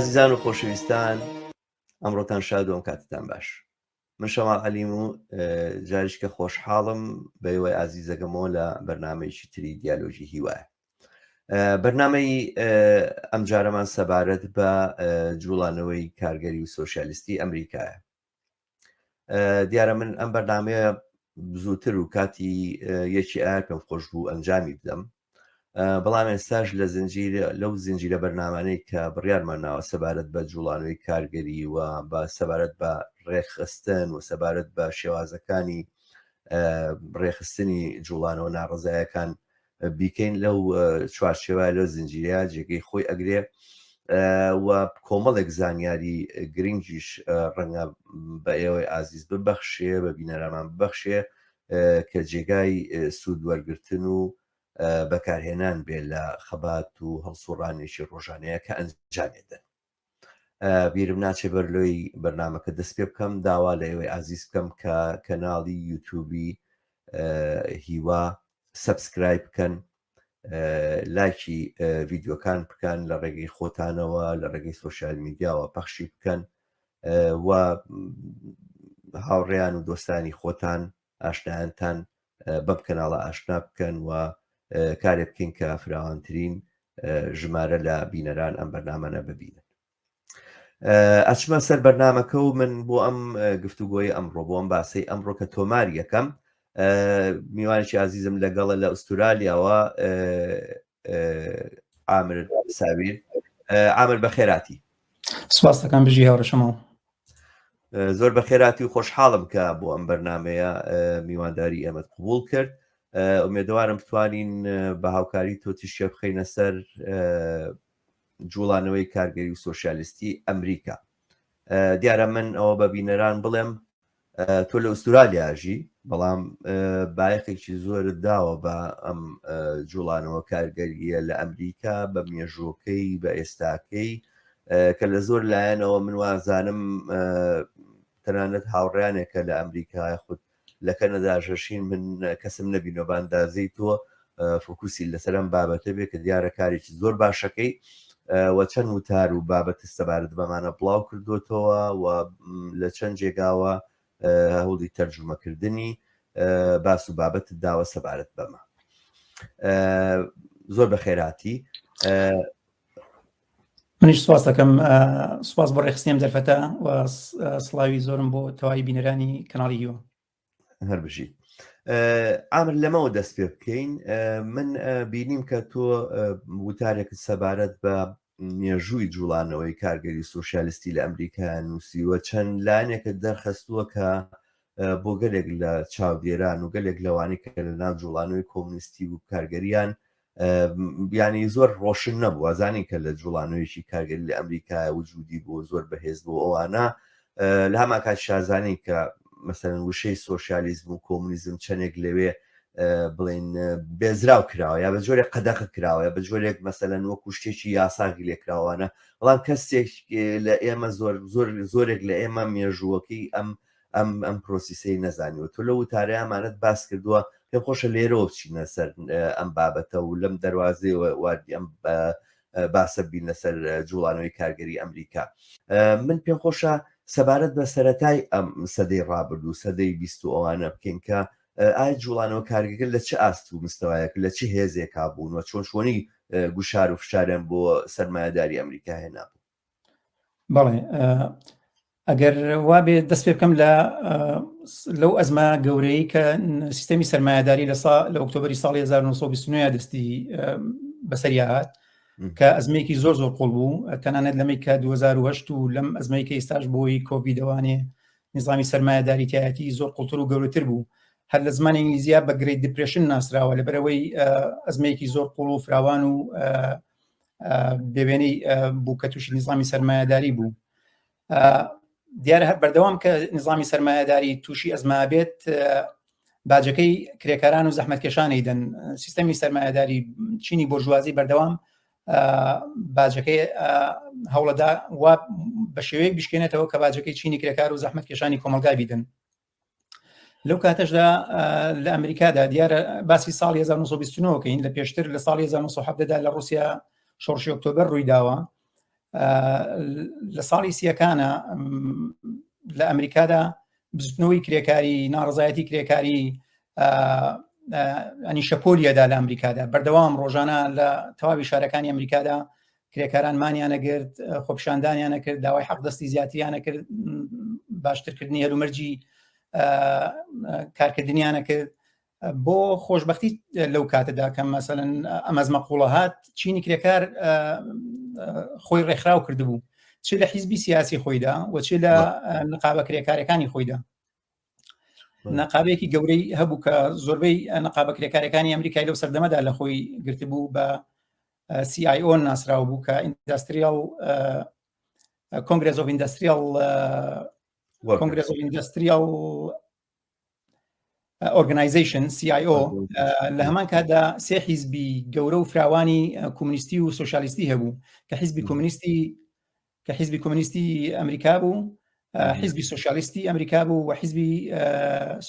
ئازیزان و خۆشەویستان ئەمڕۆتان شاد و ئەم کاتتان باش من شەماڵ عەلیم و جاریشکە خۆشحاڵم بە ئێوەی ئازیزەکەمەوە لە بەرنمەیەکی تری دیالۆژی هیوایە بەرنمەی ئەمجارەمان سەبارەت بە جوڵانەوەی کارگەری و سۆسیالیستی ئەمریکایە دیارە من ئەم بەرنمەیە زووتر و کاتی یەکی ئایار پێم خۆش بوو ئەنجامی بدەم بەڵام ئێستاش لە زنجیر لەو زنجیرە بەرنامانەی کە بڕیارمان ناوە سەبارەت بە جوڵانەوەی کارگەری و بە سەبارەت بە ڕێکخستن و سەبارەت بە شێوازەکانی ڕێخستنی جوڵانەوە ناڕزایەکان بیکەین لەو چوارچێوە لەو زنجیرەیە جێگەی خۆی ئەگرێ و کۆمەڵێک زانیاری گرنگیش ڕەنگە بە ئێوەی ئازیز ببەخشێ بە بینەرانمان ببەخشێ کە جێگای سوود وەرگتن و بەکارهێنان بێ لە خەبات و هەڵسوڕانێکی ڕۆژانەیە کە ئەنجامێدن. بیرم ناچێ بەر لۆی بەرنمەکە دەست پێ بکەم داوا لە ئێوەی ئازیز بکەم کە کەناڵی یوتوبی هیوا subscribe بکەن لایکی ڤیددیوکان بکەن لە ڕێگەی خۆتانەوە لە ڕێگەی social media وە پەخشی بکەن و هاوڕێیان و دۆستانی خۆتان ئاشنایانتان بەم کەناڵە ئاشنا بکەن و کارێ بکەین کە فراوانترین ژمارە لە بینەران ئەم بەرنامانە ببینن ئەچمە سەر بەرنمەکە و من بۆ ئەم گفتوگۆی ئەمڕۆ بۆ ئەم باسی ئەمڕۆ کە تۆمار یەکەم میوانێکی ئازیزم لەگەڵە لە ئوسترالیاوە عامر ساویر عامر بەخێراتی سپاس دەکەم بژی هاوڕێ شەماڵ. زۆر بەخێراتی و خۆشحاڵم کە بۆ ئەم بەرنمەیە میوانداری ئێمەت قبول کرد ئومێدەوارم بتوانین بە هاوکاری تۆ تیشکێ بخەینە سەر جوڵانەوەی کارگەری و سۆسیالیستی ئەمریکا دیارە من ئەوە بە بینەران بڵێم تۆ لە ئوسترالیا ژی بەڵام بایەخێکی زۆرت داوە بە ئەم جوڵانەوە کارگەریە لە ئەمریکا بە مێژووەکەی بە ئێستاکەی کە لە زۆر لایەنەوە من وازانم تەنانەت هاوڕیانێکە لە ئەمریکا خود لە کەنەدا ژەشین من کەسم نەبینەوە بە ئەندازەی تۆ فۆکوسی لەسەر ئەم بابەتە بێ کە دیارە کارێکی زۆر باشەکەی و چەند وتار و بابەت سەبارەت بەمانە بڵاو کردوتەوە و لە چەند جێگاوە هەوڵی تەرجومەکردنی باس و بابەت داوە سەبارەت بەمە زۆر بە خێراتی منیش سپاس دەکەم سپاس بۆ ڕێخستنی ئەم دەرفەتە و سڵاوی زۆرم بۆ تەواوی بینەرانی کەناڵی هیوا هەر بژیت ئامر لەمەوە دەست پێ بکەین من بینیم کە تۆ وتارێکت سەبارەت بە مێژووی جوڵانەوەی کارگەری سوسیالیستی لە ئەمریکا نووسیوە چەند لایەنێکت دەرخستووە کە بۆ گەلێک لە چاودێران و گەلێک لەوانی کە لە ناو جوڵانەوەی کۆمونیستی و کارگەریان ینی زۆر ڕۆشن نەبووە زانین کە لە جوڵانەوەیەکی کارگەری لە ئەمریکا وجودی بۆ زۆر بەهێز بۆ ئەوانە لە هەمان کات شازانین کە مەسەن وشەی سۆسیالیزم و کۆمونیزم چەندێک لەوێ بڵین بێزراو کراوە یا بە جۆرێک قەدەخە کراوە بە جۆرێک مەسەلەن وەکو شتێکی یاساغی لێکراوانە بەڵام کەسێک لە ئێمە زۆر زۆر زۆرێک لە ئێمە مێژووەکەی ئەم ئەم ئەم پرۆسیسەی نەزانیوە تۆ لە وتارەیامانت باس کردووە پێم خۆشە لێرەوە بچینە سەر ئەم بابەتە و لەم دەواازەیەوە واردی ئەم باسە بین لەسەر جوڵانەوەی کارگەری ئەمریکا من پێم خۆشە سەبارەت بە سەتای ئەم سەدەی ڕابردوو سەدەی 20 و ئەوانە بکەین کە ئایا جوڵانەوە کارگەکە لە چ ئاست و مستەوایەک لە چ هێزێکا بوون و چۆن چۆنی گوشار و فشاریان بۆ سەرمایەداری ئەمریکا هێنابوو بەڵێ ئەگەر وا بێ دەست پێ بکەم لە لەو ئەزمە گەورەی کە سیستەمی سەرمایەداری لە سا لە ئۆکتۆبری ساڵی 1929 دەستی بەسەریا هات کە ئەزمێکی زۆر زۆر قوڵ بوو تەنانەت لەمەی کە 2008 و لەم ئەزمەی کە ئێستاش بۆی کۆڤیدەوانێ نظامی سەرمایەداری تایەتی زۆر قوڵتر و گەورەتر بوو هەر لە زمانی ئینگلیزیا بە Great Depression ناسراوە لەبەرەوەی ئەزمەیەکی زۆر قوڵ و فراوان و بێوێنەی بوو کە تووشی نظامی سەرمایەداری بوو دیارە هەر بەردەوام کە نظامی سەرمایەداری تووشی ئەزما بێت باجەکەی کرێکاران و زەحمەتکێشانی دەن سیستەمی سەرمایەداری چینی بۆرژوازی بەردەوام باجەکەی هەوڵەدا وا بە شێوەیەک بشکێنێتەوە کە باجەکەی چینی کرێکار و زەحمەتکێشانی کۆمەلگای بیدن لەو کاتەشدا لە ئەمریکادا دیارە باسی ساڵی 1929 کەین لە پێشتر لە ساڵی 1970دا لە رووسیا شۆڕشی ئۆکتۆبەر ڕوویداوە. لە ساڵی سیەکانە لە ئەمریکادا بزوتنەوەی کرێکاری ناڕزایەتی کرێکاری ئەنی شەپۆلیەدا لە ئەمریکادا بەردەوام ڕۆژانە لە تەواوی شارەکانی ئەمریکادا کرێکاران مانیانە گرت خۆپشاندانیانە کرد داوای حەقدەستی زیاتریانە کرد باشترکردنی هەلومەرجی کارکردنیانە کرد بۆ خۆشببختی لەو کاتەدا کە مەسەن ئەمەزمە قوڵە هات چینی کرێکار خۆی ڕێکخراو کردبوو چ لە حیزبی سیاسی خۆیدا و چ لە نقابە کرێکارەکانی خۆیدا نەقابێکی گەورەی هەبوو کە زۆربەی نەقابە کرێکارەکانی ئەمریکای لەو سەردەمەدا لە خۆی گرتبوو بە CIO ناسراو بوو کە Industrial Congress of Industrial Congress of Industrial Organization CIO لە هەمان کاتدا سێ حیزبی گەورە و فراوانی کۆمونیستی و سوسیالیستی هەبوو کە حیزبی کۆمونیستی کە حیزبی کۆمونیستی ئەمریکا بوو حیزبی سوسیالیستی ئەمریکا بوو و حیزبی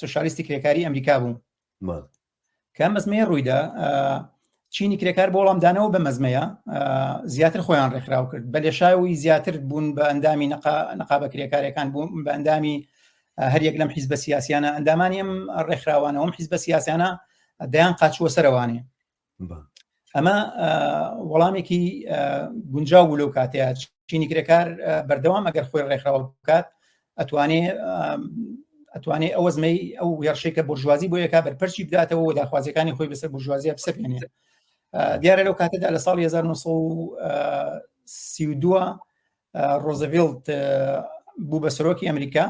سوسیالیستی کرێکاری ئەمریکا بوو کە ئەم ئەزمەیە ڕوویدا چینی کرێکار بۆ وەڵامدانەوە بە مەزمەیە زیاتر خۆیان ڕێکخراو کرد بە لێشاوی زیاتر بوون بە ئەندامی نەقابە کرێکارەکان بوون بە ئەندامی هەریەک لەم حیزبە سیاسیانە ئەندامانی ئەم ڕێکخراوانەوەم حیزبە سیاسیانە دەیان قاچووە سەرەوانێ ئەمە وەڵامێکی گونجاو بوو لەو کاتەیە چینی کرێکار بەردەوام ئەگەر خۆی ڕێکخراوە بکات ئەتوانێ ئەتوانێ ئەو وەزمەی ئەو هێرشەی کە بورژوازی بۆ یەکا بەرپەرچی بداتەوە و داخوازیەکانی خۆی بەسەر بورژوازیە بسەپێنێ دیارە لەو کاتەدا لە ساڵی 1932 ڕۆزەڤیلت بوو بە سەرۆکی ئەمریکا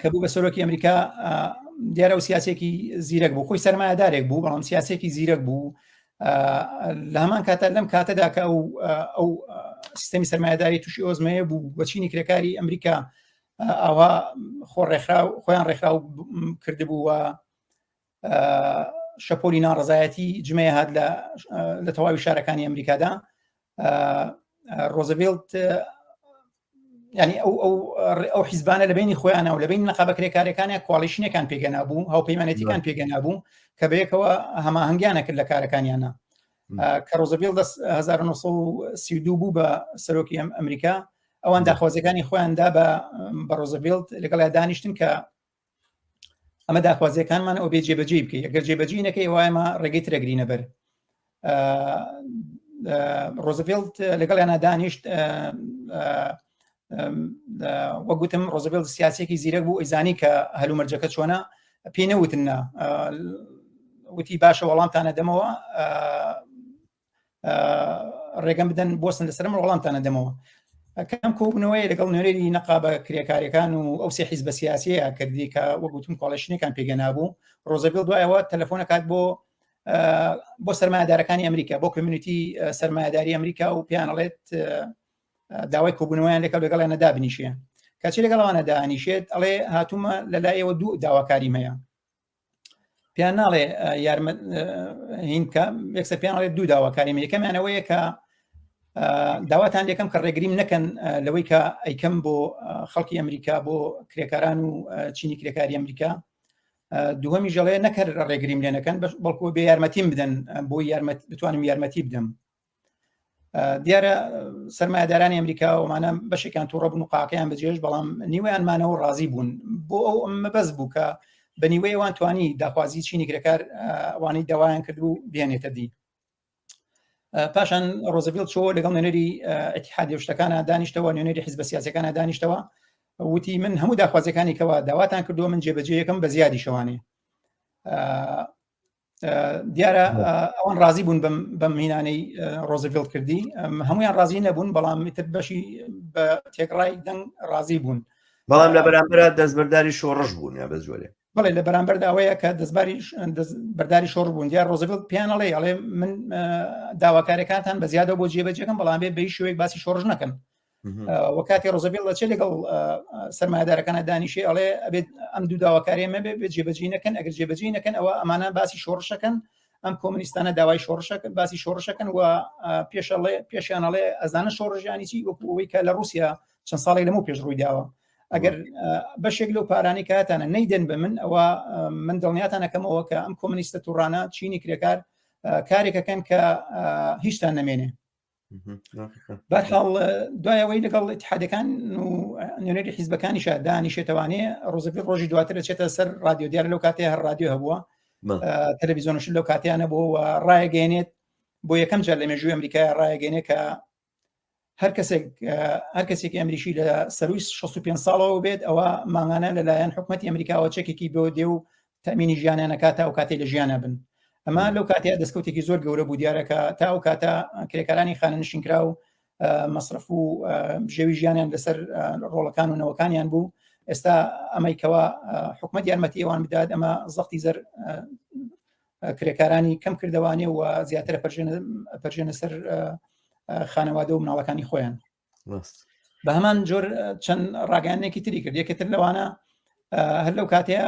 کە بوو بە سەرۆکی ئەمریکا دیارە و سیاسێکی زیرەک بوو خۆی سەرمایەدارێک بوو بەڵام سیاسێکی زیرەک بوو لە هەمان کاتە لەم کاتەدا کە ئەو ئەو سیستەمی سەرمایەداری تووشی ئۆزمەیە بوو بە چینی کرێکاری ئەمریکا ئاوا خۆ ڕێکخراو خۆیان ڕێکخراو کردبوو و شەپۆلی ناڕزایەتی جمەیە هات لە تەواوی شارەکانی ئەمریکادا ڕۆزەڤیلت ینی ئەو ئەو ئەو حیزبانە لە بینی خۆیانە و لە بین نەقابە کرێکارەکانیان coalition ەکان پێگەنا بوو هاوپەیمانەتیکان پێگەنا بوو کە بەیەکەوە هەماهەنگیانە کرد لە کارەکانیانە کە ڕۆزەڤیل 1932 بوو بە سەرۆکی ئەم ئەمریکا ئەوان داخوازیەکانی خۆیان دا بە بە ڕۆزەڤیلت لەگەڵ دانیشتن کە ئەمە داخوازیەکانمان ئەو بێ جێبەجێ بکەی ئەگەر جێبەجی نەکەی وایمە ڕێگەی ترەگرینە بەر ڕۆزڤێلت لەگەڵیانە دانیشت وەگوتم ڕۆزڤێلت سیاسێکی زیرەک بوو ئەیزانی کە هەلومەرجەکە چۆنە پێی نەوتنە وتی باشە وەڵامتانە دەمەوە ڕێگەم بدەن بۆسن لەسەرم وەڵامتانە دەمەوە کەم کۆبوونەوەی لەگەڵ نوێنەری نەقابە کرێکاریەکان و ئەو سێ حیزبە سیاسیە کردی کە وەگوتم coalition ێکان پێگەنابوو ڕۆزەڤیڵ دوایەوە تەلەفۆنەکات بۆ بۆ سەرمایەدارەکانی ئەمریکا بۆ community سەرمایەداری ئەمریکا و پێیان ئەڵێت داوای کۆبوونەوەیان لەکە لەگەڵیانە دابنیشێ کەچی لەگەڵوانە دانیشێت ئەڵێ هاتوومە لە لایەوە دوو داواکاریم هەیە پێیان ناڵێ یارمە هین بکە یەکسەر پێیان ئەڵێ دوو داواکاریم یەکەمیان ئەوەیە کە داواتان لەکەم کە ڕێگریم نەکەن لەوەی کە ئەیکەم بۆ خەڵکی ئەمریکا بۆ کرێکاران و چینی کرێکاری ئەمریکا دووەمی ژەڵێ نەکەر ڕێگریم لێ نەکەن بەڵکو بێ یارمەتیم بدەن بۆ یارمەت بتوانم یارمەتی بدەم دیارە سرمایهدارانی ئەمریکا ومانە بەشێکیان تووڕە بوون و قاکەیان بەجێش بەڵام نیوەیان مانەوە ڕازی بوون بۆ ئەو مەبەست بوو کە بە نیوەی ئەوان توانی داخوازی چینی کرێکار ئەوانەی داوایان کردبوو بێنێتە دی پاشان ڕۆزەڤیڵ چۆ لەگەڵ نوێنەری ئەتیحادی شتەکانە دانیشتەوە نوێنەری حیزبە سیاسەکانە دانیشتەوە وتی من هەموو داخوازیەکانی کەوا داواتان کردووە من جێبەجێ یەکەم بە زیادی شەوانێ دیارە ئەوان ڕازی بوون بەم هینانەی ڕۆزەڤیڵ کردی هەمویان ڕازی نەبوون بەڵام تر بەشی بە تێکڕای دەنگ ڕازی بوون بەڵام لە بەرامبەر دەستبەرداری شۆڕش بوون یا بە جۆرێ بڵێ لە بەرامبەر داوەیە کە دەستباری بەرداری شۆڕ بوون دیار ڕۆزەڤیڵ پێیان ئەڵێ ئەڵێ من داواکاریەکانتان بە زیادە بۆ جێبەجێکەم بەڵام بێ بە شێوەیەک باسی شۆڕش نەکەن وە کاتی ڕۆزەڤیڵ دەچێت لەگەڵ سەرمایەدارەکانە دانیشێ ئەڵێ ئەبێت ئەم دوو داواکاریە مەبێ بێ جێبەجی نەکەن ئەگەر جێبەجی نەکەن ئەوە ئەمانە باسی شۆڕشەکەن ئەم کۆمنیستانە داوای شۆڕشەکەن باسی شۆڕشەکەن و پێشەڵێ پێشیانەڵێ ئەزانە شۆڕژیانی چی وەکو ئەوەی کە لە رووسیا چەند ساڵێک لەمە پێش ڕووی داوە ئەگەر بەشێک لەو پارانی کاتانە نەیدەن بە من ئەوە من دڵنیاتانەکەمەوە کە ئەم کۆمنیستە تووڕانە چینی کرێکار کارێکەکەن کە هیچتان نەمێنێ. بەرحاڵ دوای ئەوەی لەگەڵ اتحادەکان و نوێنەری حیزبەکانیشە دانیشێتەوانێ ڕۆزەڤیڵت ڕۆژی دواتر دەچێتە سەر رادیۆ دیارە لەو کاتەیە هەر رادیۆ هەبووە تەلەڤیزیۆنش لەو کاتیانە بۆ و ڕایگەێنێت بۆ یەکەم جار لە مێژووی ئەمریکای ڕایگەێنێ کە هەر کەسێک هەر کەسێکی ئەمریکی لە سەروی 65 ساڵەوە بێت ئەوە مانگانە لەلایەن حکوومەتتی ئەمریکاوە چێکێکی بۆ دێ و تەمینی ژیانیان ئەکات تا ئەو کاتەی لە ژیانە بن ئەمە لەو کاتەیە دەستکەوتێکی زۆر گەورە بوو دیارە کە تا ئەو کاتە کرێکارانی خانەنشینکرا و مەسرف و بژێوی ژیانیان لەسەر ڕۆڵەکان و نەوەکانیان بوو ئێستا ئەمەی کەوا حکومەت یارمەتی ئەوان بدات ئەمە زەختی زەر کرێکارانی کەم کردوانێ و زیاتر پەرژێنە سەر خانەوادە و مناڵەکانی خۆیان بە هەمان جۆر چەند ڕاگەیانێکی تری کرد یەکێتر لەوانە هەر لەو کاتەیە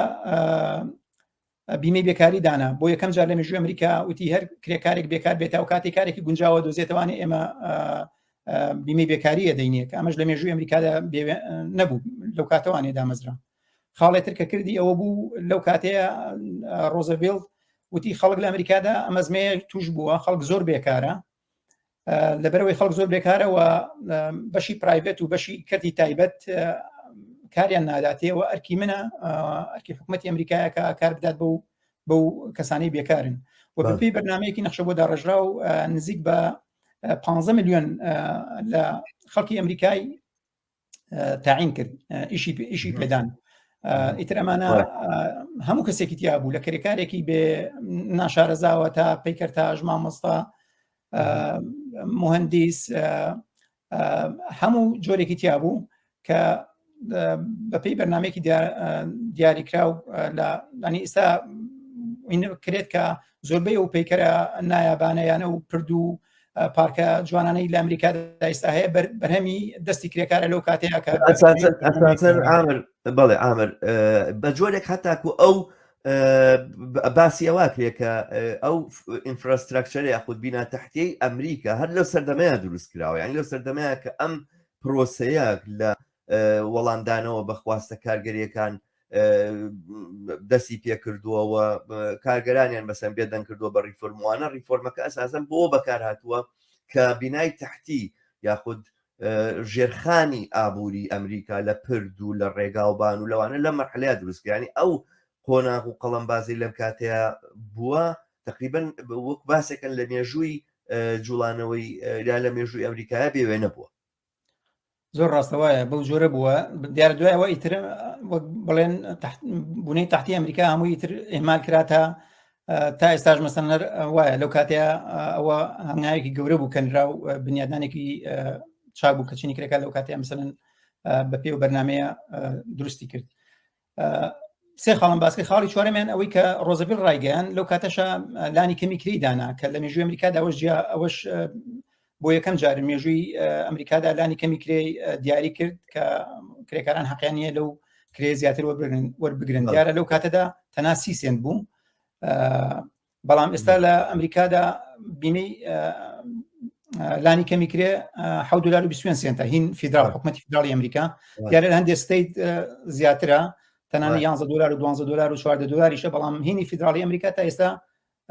بیمەی بێکاری دانا بۆ یەکەم جار لە مێژووی ئەمریکا وتی هەر کرێکارێک بێکار بێت و کاتی کارێکی گونجاوە دۆزێتوانێ ئێمە بیمەی بێکاریە دەینێ کە ئەمەش لە مێژووی ئەمریکادا نەبوو لەو کاتەوانێ دامەزرا خاڵێتر کە کردی ئەوە بوو لەو کاتەیە ڕۆزەڤیڵت وتی خەڵک لە ئەمریکادا ئەمەزمەیە توش بووە خەڵک زۆر بێکارە لەبەرەوەی خەڵک زۆر بێکارە و بەشی private و بەشی کەرتی تایبەت کاریان ناداتێ و ئەرکی منە ئەرکی حکوومەتتی ئەمریکایە کە کار بدات بەو بەو کەسانی بێکارن و بەپێی بەرنمەیەکی نەخشە بۆ داڕێژرا و نزیک بە 15 میلیۆن لە خەڵکی ئەمریکای تاعین کرد ئیشی ئیشی پێدان ئیتر ئەمانە هەموو کەسێکی تیا بوو لە کرێکارێکی بێ ناشارەزاوە تا پەیکەرتاژ مامۆستا مهندیس هەموو جۆرێکی تیا بوو کە بەپێی بەرنمێکی دیاریکراو لە ینی ئیستا کرێت کە زۆربەی ئەو پەیکەرە نایابانەیانە و پرد و پارکە جوانانەی لە ئەمریکا ئێستا هەیە بەرهەمی دەستی کرێکارە لەو کاتەیە کە ئامر بەڵێ ئامر بە جۆرێک هەتاکو ئەو باسی ئەوە کرێ کە ئەو infrastructure یاخود بینا تحتیەی ئەمریکا هەر لەو سەردەمەیە دروست کراوە یان لەو سەردەمەیە کە ئەم پرۆسەیە لە وەڵامدانەوە بە خواستە کارگەریەکان دەستی پێکردووە و کارگەرانیان بەسەر بێدەنگ کردووە بە ڕیفۆرموانە ڕیفۆرمەکە ئەساسەن بۆ بەکار هاتووە کە بینای تحتی یاخود ژێرخانی ئابووری ئەمریکا لە پرد و لە ڕێگاوبان و لەوانە لە مەرحلەیە دروستکرانی ئەو قۆناغ و قەڵەمبازی لەم کاتەیە بووە تقریبا وەک باسێکن لە مێژووی جوڵانەوەی یا لە مێژووی ئەمریکایە بێوێنە بووە زۆر ڕاستە وایە بەو جۆرە بووە دیارە دوای ئەوە ئیتر وەک بڵێن بوونەی تحتی ئەمریکا هەمووی ئیتر ئێمال کرا تا تا ئێستاش مەسەن وایە لەو کاتەیە ئەوە هەنگاوێکی گەورە بوو کەنرا و بنیادانێکی چاک بوو کە چینی کرێکار لەو کاتەیە مەسەلەن بە پێ و بەرنمەیە دروستی کرد سێ خاڵم باس کرد خاڵی چوارەمیان ئەوەی کە ڕۆزەڤیل ڕایگەیان لەو کاتەشا لانی کەمی کری دانا کە لە مێژووی ئەمریکادا ئەوەش جیا ئەوەش بۆ یەکەم جار مێژووی ئەمریکادا لانی کەمی کرێ دیاری کرد کە کرێکاران حەقیان نییە لەو کرێ زیاتر وەربگرن وەربگرن دیارە لەو کاتەدا تەنها سی سێنت بوو بەڵام ئێستا لە ئەمریکادا بیمەی لانی کەمی کرێ 7 دلار و 25 سنتە هین فیدرال حکوومەتی فیدراڵی ئەمریکا دیارە لە هەندێک state زیاترە تەنانە 11 دلار و 12 دلار و 14 دلاریشە بەڵام هینی فیدراڵی ئەمریکا تا ئێستا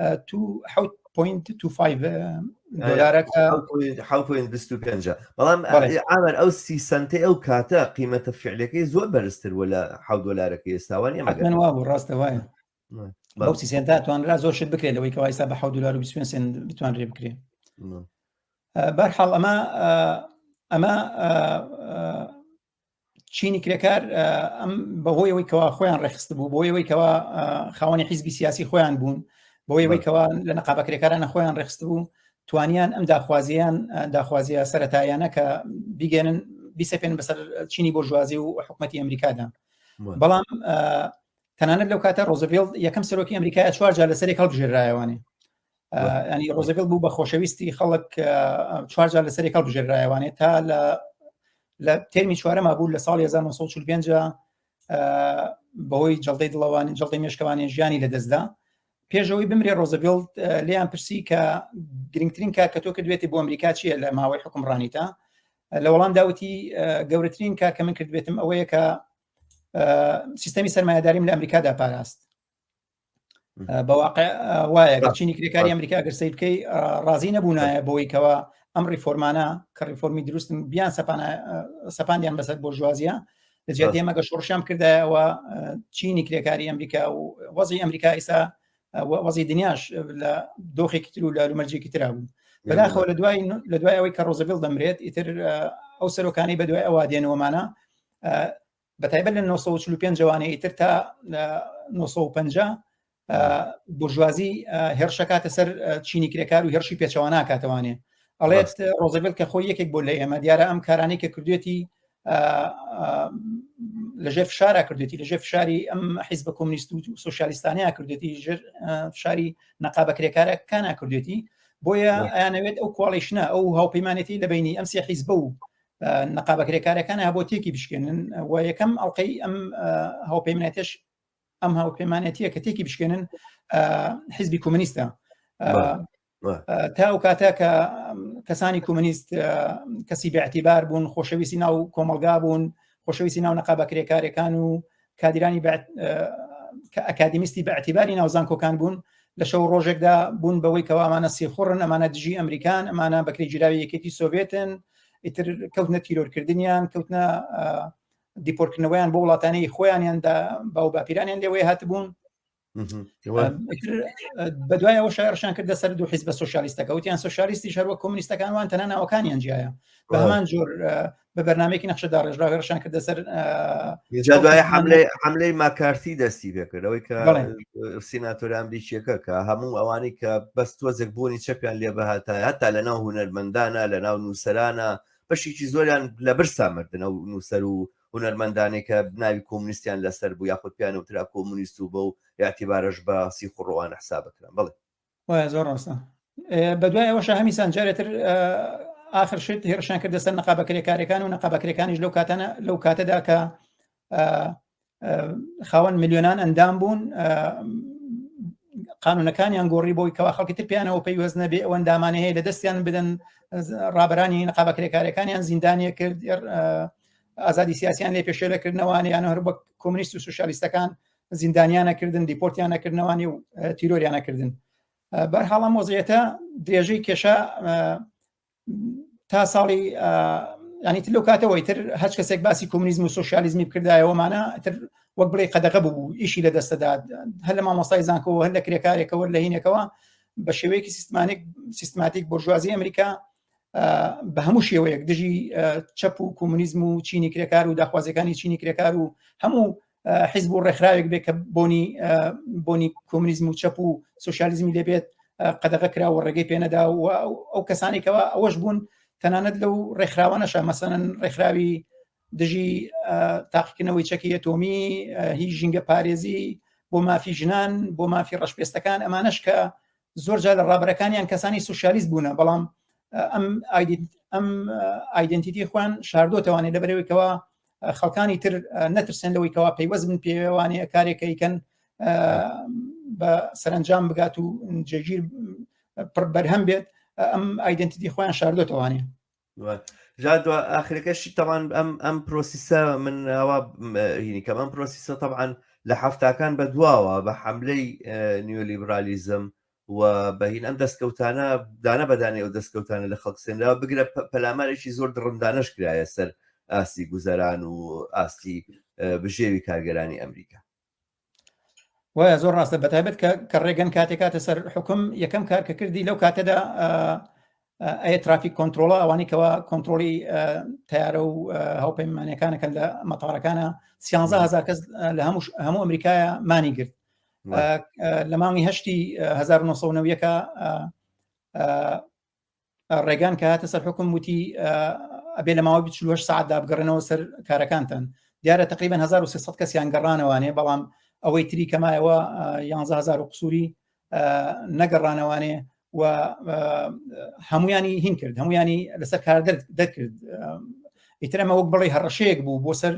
7.25 دلارەکە 7.25 بەڵام ئامر ئەو سی سنتەی ئەو کاتە قیمەتە فعلەکەی زۆر بەرزتر وە لە 7 دلارەکەی ئێستاوان ئێمە وابوو ڕاستە وایە بەو سی سێنتە توانرا زۆر شت بکرێت لەوەی کەوا ئێستا بە 7 دلار و 25 سێنت بتوانرێ بکرێ بەرحاڵ ئەمە ئەمە چینی کرێکار ئەم بەهۆی ئەوەی کەوا خۆیان ڕێخست بوو بۆ ئەوەی کەوا خاوەنی حیزبی سیاسی خۆیان بوون بۆ ئەوەی کەوا لە نەقابە کرێکارانە خۆیان ڕێخست بوو توانیان ئەم داخوازیان داخوازیە سەتایانە کە بیگەێنن بیسەپێن بەسەر چینی بۆرژوازی و حکوومەتتی ئەمریکادا بەڵام تەنانەت لەو کاتە ڕۆزەڤێڵت یەکەم سەرۆکی ئەمریکایە چوار جار لەسەرێک هەڵبژێرایەوانێ ینی ڕۆزەڤێڵت بوو بە خۆشەویستی خەڵک چوار جار لەسەرێک هەڵبژێرایەوانێ تا لە لە تێرمی چوارەما بوو لە ساڵی 1945 بەهۆی جەڵدەی دڵەوانی جەڵدەی مێشکەوانی ژیانی لەدەستدا پێشەوەی بمرێ ڕۆزەڤێڵت لێیان پرسی کە گرنگترین کار کە تۆ کردوێتی بۆ ئەمریکا چییە لە ماوەی حکومڕانیتا لە وەڵام داوتی گەورەترین کار کە من کردبێتم ئەوەیە کە سیستەمی سەرمایەداریم لە ئەمریکادا پاراست بەواقع وایە گەر چینی کرێکاری ئەمریکا گەر سەیر بکەی ڕازی نەبوونایە بۆی کەوا ئەم ڕیفۆرمانە کە ڕیفۆرمی دروستن بیان سەپاندیان بەسەر بۆرژوازیە لە جیاتی ئەمە گە شۆڕشیان کردایەوە چینی کرێکاری ئەمریکا و وەزی ئەمریکا ئیسا وەزی دنیاش لە دۆخێکی تر و لە هەلومەرجێکی ترا بوو بەداخەوە لە دوای لە دوای ئەوەی کە ڕۆزەڤڵت دەمرێت ئیتر ئەو سەرۆکانی بە دوای ئەوە دێنەوەمانە بە تایبەت لە 945 جوانەی ئیتر تا 950 بورژوازی هێرشەکاتە سەر چینی کرێکار و هێرشی پێچەواناکاتەوانێ ئەڵێت ڕۆزەڤێلت کە خۆی یەکێک بۆ لە ئێمە دیارە ئەم کارانەی کە کردوێتی لەژێر فشارا کردێتی لەژێر فشاری ئەم حیزبە کۆمنیست و سوسیالیستانەیە کردێتی ژێر فشاری نەقابە کرێکارەکانە کردێتی بۆیە ئەیانەوێت ئەو coalition ە ئەو هاوپەیمانێتی لە بینی ئەم سێ حیزبە و نەقابە کرێکارەکان هەبۆ تێکی بشکێنن و یەکەم ئەڵلقەی ئەم هاوپەیمانێتش ئەم هاوپەیمانێتیە کە تێکی بشکێنن حیزبی کۆمنیستە تا ئەو کاتە کە کەسانی کۆمنیست کەسی بەاعتیبار بوون خۆشەویستی ناو کۆمەلگا بوون خۆشەویستی ناو نەقابە کرێکارەکان و کادیرانی کە ئەکادیمیستی بە اعتیباری ناو زانکۆکان بوون لە شەو ڕۆژێکدا بوون بەوەی کەوا ئەمانە سیخوڕن ئەمانە دژی ئەمریکان ئەمانە بەکرێگیراوی یەکێتی سۆڤێتن ئیتر کەوتنە تیرۆرکردنیان کەوتنە دیپۆرتکردنەوەیان بۆ وڵاتانی خۆیانیان دا باو باپیرانیان لێوەی هاتبوون بەدوای ئەوە شایڕشان کردە سەر دوو حیزبە سۆسیالیستەکە وتیان سۆسیالیستی هەروە کۆمنیستەکان وان تەنها ناوەکانیان جیایە بە هەمان جۆر بە بەرنمێکی نەخشە داڕێژرا هێرشان کردە سەر دوای حملەی ماکارتی دەستی پێکرد ئەوەی کە سیناتۆر ئەمریکیەکە کە هەموو ئەوانەی کە بەس تۆزێک بوونی چەپیان لێ بهاتە هەتا لە ناو هونەرمەندانە لە ناو نووسەرانە بەشێکی زۆریان لە برسا مردن ئەو نووسەر و هونەرمەندانەی کە ناوی کۆمونیستیان لەسەر بوو یاخود پێیان وترا کۆمونیست و بەو ئیعتیبارەش بە سیخوڕوان حساب کران. بەڵێ. وایە زۆر ڕاستە. بەدوای ئەوەشە هەمیسان جارێتر ئاخر شت هێرشان کردە سەر نەقابە کرێکارەکان و نەقابە کرێکانیش لەو کاتانە لەو کاتەدا کە خاوەن ملیۆنان ئەندام بوون قانونەکانیان گۆڕی بۆی کەوا خەڵکی تر پێیانەوە پەیوەست نەبێ ئەو ئەندامانە هەیە لە دەستیان بدەن ڕابەرانی نەقابە کرێکارەکانیان زیندانیە کرد ئازادی سیاسیان لێ پێشێلەکردنەوانە یان هەر وەک کۆمونیست و سوسیالیستەکان زیندانیانە کردن دیپۆرتیانە کردنەوانی و تیرۆریانە کردن بەرحاڵ ئەم وەزعیەتە درێژەی کێشا تا ساڵی ینی تر لەو کاتەوەی تر هەچ کەسێک باسی کۆمونیزم و سوسیالیزمی بکردایەوەمانە تر وەک بڵێ قەدەغە بوو ئیشی لە دەستەدا هەر لە مامۆستای زانکۆ هەر لە کرێکارێکەوە لە هینێکەوە بە شێوەیەکی سیستمانێک سیستماتیک بۆرژوازی ئەمریکا بە هەموو شێوەیەک دژی چەپ و کۆمونیزم و چینی کرێکار و داخوازیەکانی چینی کرێکار و هەموو حیزب و ڕێکخراوێک بێ کە بۆنی بۆنی کۆمونیزم و چەپ و سوسیالیزمی لێبێت قەدەغە کرا و ڕێگەی پێنەدا و ئەو کەسانێکەوە ئەوەش بوون تەنانەت لەو ڕێکخراوانەشە مەسەن ڕێکخراوی دژی تاقیکردنەوەی چەکی ئەتۆمی هی ژینگە پارێزی بۆ مافی ژنان بۆ مافی ڕەشپێستەکان ئەمانەش کە زۆر جار لە ڕابەرەکانیان کەسانی سوسیالیست بوونە بەڵام ئەم ئەم identity خۆیان شاردۆتەوانێ لەبەرەوەی کەوا خەڵکانی تر نەترسێن لەوەی کەوا پەیوەست بن پێوانەیە کارێکەکەن بە سەرنجام بگات و جێگیر پڕ بەرهەم بێت ئەم identity خۆیان شاردۆتەوانێ جا دو ئاخرەکەشی تەوان ئەم ئەم process ە من ئەوە هینی کەم ئەم process ە تەبعەن لە هەفتاکان بە دواوە بە حملەی نیۆلیبرالیزم و بەهین ئەم دەستکەوتانە دانە بەدانێ ئەو دەستکەوتانە لە خەڵک سێنرا بگرە پەلامارێکی زۆر دڕندانەش کرایە سەر ئاستی گوزەران و ئاستی بژێوی کارگەرانی ئەمریکا. وایە زۆر ڕاستە بەتایبەت کە کە ڕێگەن کاتێک کاتە سەر حکوم یەکەم کار کە کردی لەو کاتەدا air traffic control ە ئەوانەی کەوا کۆنتترۆلی تیارە و هاوپەیمانەکانەکەن لە مەتارەکانە 13000 کەس لە هەموو هەموو ئەمریکایە مانی گرت لە مانگی هەشتی 1990 ڕێگان کە هاتە سەر حکوم وتی ئەبێ لە ماوەی 48 ساعتدا بگەڕێنەوە سەر کارەکانتان دیارە تقریبا 1300 کەسیان گەڕانەوانێ بەڵام ئەوەی تری کەمایەوە 11000 و قسووری نەگەڕانەوانێ و هەمویانی هین کرد هەمویانی لەسەر کار دەرکرد ئیتر ئەمە وەک بڵێ هەڕەشەیەک بوو بۆ سەر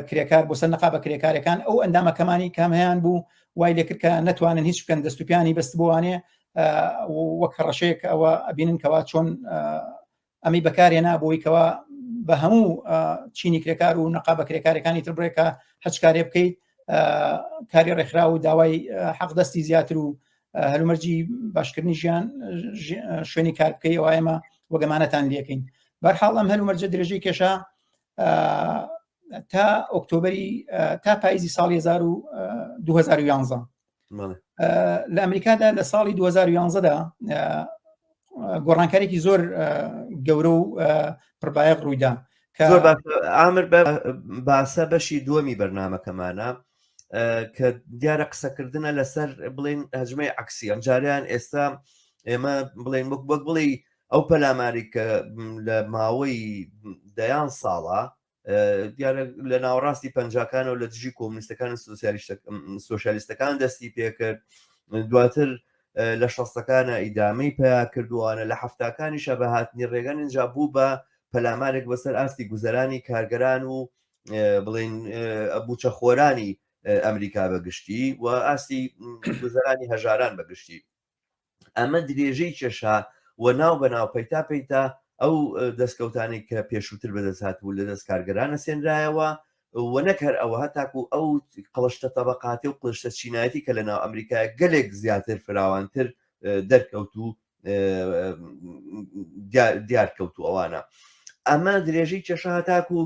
کرێکار بۆ سەر نەقابە کرێکارەکان ئەو ئەندامەکەمانی کامەیان بوو وای لێکرد کە نەتوانن هیچ بکەن دەست و پیانی بەستبووانێ وەک هەڕەشەیەک ئەوە ئەبینن کەوا چۆن ئەمی بەکارێنا بۆی کەوا بە هەموو چینی کرێکار و نەقابە کرێکارەکانی تر بڕێکە هەچ کارێ بکەیت کاری ڕێکخرا و داوای حەقدەستی زیاتر و هەلومەرجی باشکردنی ژیان شوێنی کار بکەی ئەوە ئێمە وەگەمانەتان لەکەین بەرحاڵ ئەم هەلومەرجە درێژەی کێشا تا ئۆکتۆبری تا پاییزی ساڵی 2011 لە ئەمریکادا لە ساڵی 2011دا گۆڕانکارێکی زۆر گەورە و پربایەخ ڕوویدا زۆر ئامر باسە بەشی دووەمی بەرنمەکەمانە کە دیارە قسەکردنە لەسەر بڵین هەجمەی عکسی ئەم جاریان ئێستا ئێمە بڵێن وەک وەک بڵێ ئەو پەلاماری کە لە ماوەی دەیان ساڵە دیارە لە ناوەڕاستی پەنجاکانەوە لە دژی کۆمونیستەکان و سۆسیالیستەکان دەستی پێکرد دواتر لە شەستەکانە ئیدامەی پیا کردووانە لە هەفتاکانیشە بە هاتنی ڕێگەن اینجا بوو بە پەلامارێک بەسەر ئاستی گوزەرانی کارگەران و بڵین بوچە خۆرانی ئەمریکا بەگشتی و ئاستی گوزەرانی هەژاران بەگشتی ئەمە درێژەی کێشا و ناو بە ناو پەیتا پەیتا ئەو دەستکەوتانەی کە پێشووتر بەدەست هاتبوو لە دەست کارگەرانە سێنرایەوە و نەک هەر ئەوە هەتاکو ئەو قڵشتە تەبقاتی و قڵشتە چینایەتی کە لە ناو ئەمریکای گەلێک زیاتر فراوانتر دەرکەوت و دیار کەوت و ئەوانە ئەمە درێژەی کێشە هەتاکو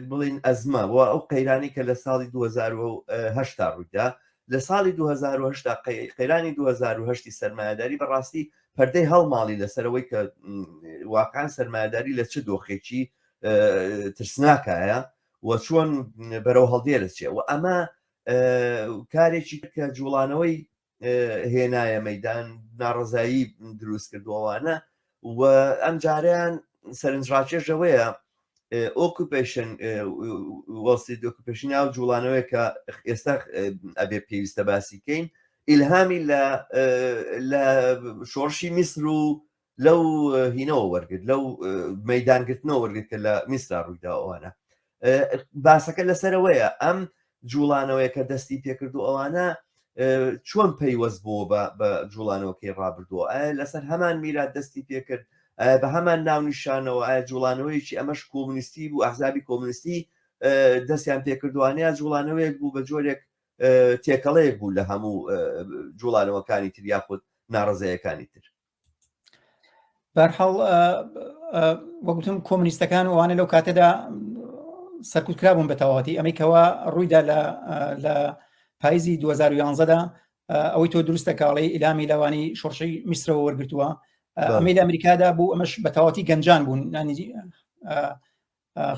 بڵین ئەزمە و ئەو قەیرانی کە لە ساڵی 2010 ڕوویدا لە ساڵی 2010 قەیرانی 2010 سەرمایەداری بەڕاستی پەردەی هەڵماڵی لەسەرەوەی کە واقعا سەرمایەداری لە چ دۆخێکی ترسناکایە و چۆن بەرەو هەڵدێرە چێ و ئەمە کارێکی کە جوڵانەوەی هێنایە مەدان ناڕزایی دروست کردووانە و ئەم جاریان سەرنجڕاکێشەوەیە Occupation Wall Street Occupation ناو جوڵانەوەی کە ئێستا ئەبێ پێویستە باسیکەین ئیلهامی لە لە شۆڕشی میسر و لەو هینەوە وەرگرت لەو مەدانگرتنەوە وەرگرت کە لە میسرا ڕوویدا ئەوانە باسەکە لەسەرەوەیە ئەم جوڵانەوەیە کە دەستی پێکرد و ئەوانە چۆن پەیوەست بۆ بە جوڵانەوەکەی ڕابردووە ئایا لەسەر هەمان میرات دەستی پێکرد بە هەمان ناونیشانەوە ئایا جوڵانەوەیەکی ئەمەش کۆمونیستی بوو ئەحزابی کۆمونیستی دەستیان پێکردوانەیە جوڵانەوەیەک بوو بە جۆرێک تێکەڵەیەک بوو لە هەموو جوڵانەوەکانی تر یاخود ناڕزەیەکانی تر بەرحاڵ وەگوتم کۆمونیستەکان وانە لەو کاتەدا سەرکوت کرابوون بە تەواوەتی ئەمەی کەوا ڕوویدا لە لە پایزی 2011دا ئەوەی تۆ دروستە کاڵی ئیلامی لەوانی شۆڕشی میسرەوە وەرگتووە ئەمەی لە ئەمریکادا بوو ئەمەش بە تەواوەتی گەنجان بوون نانی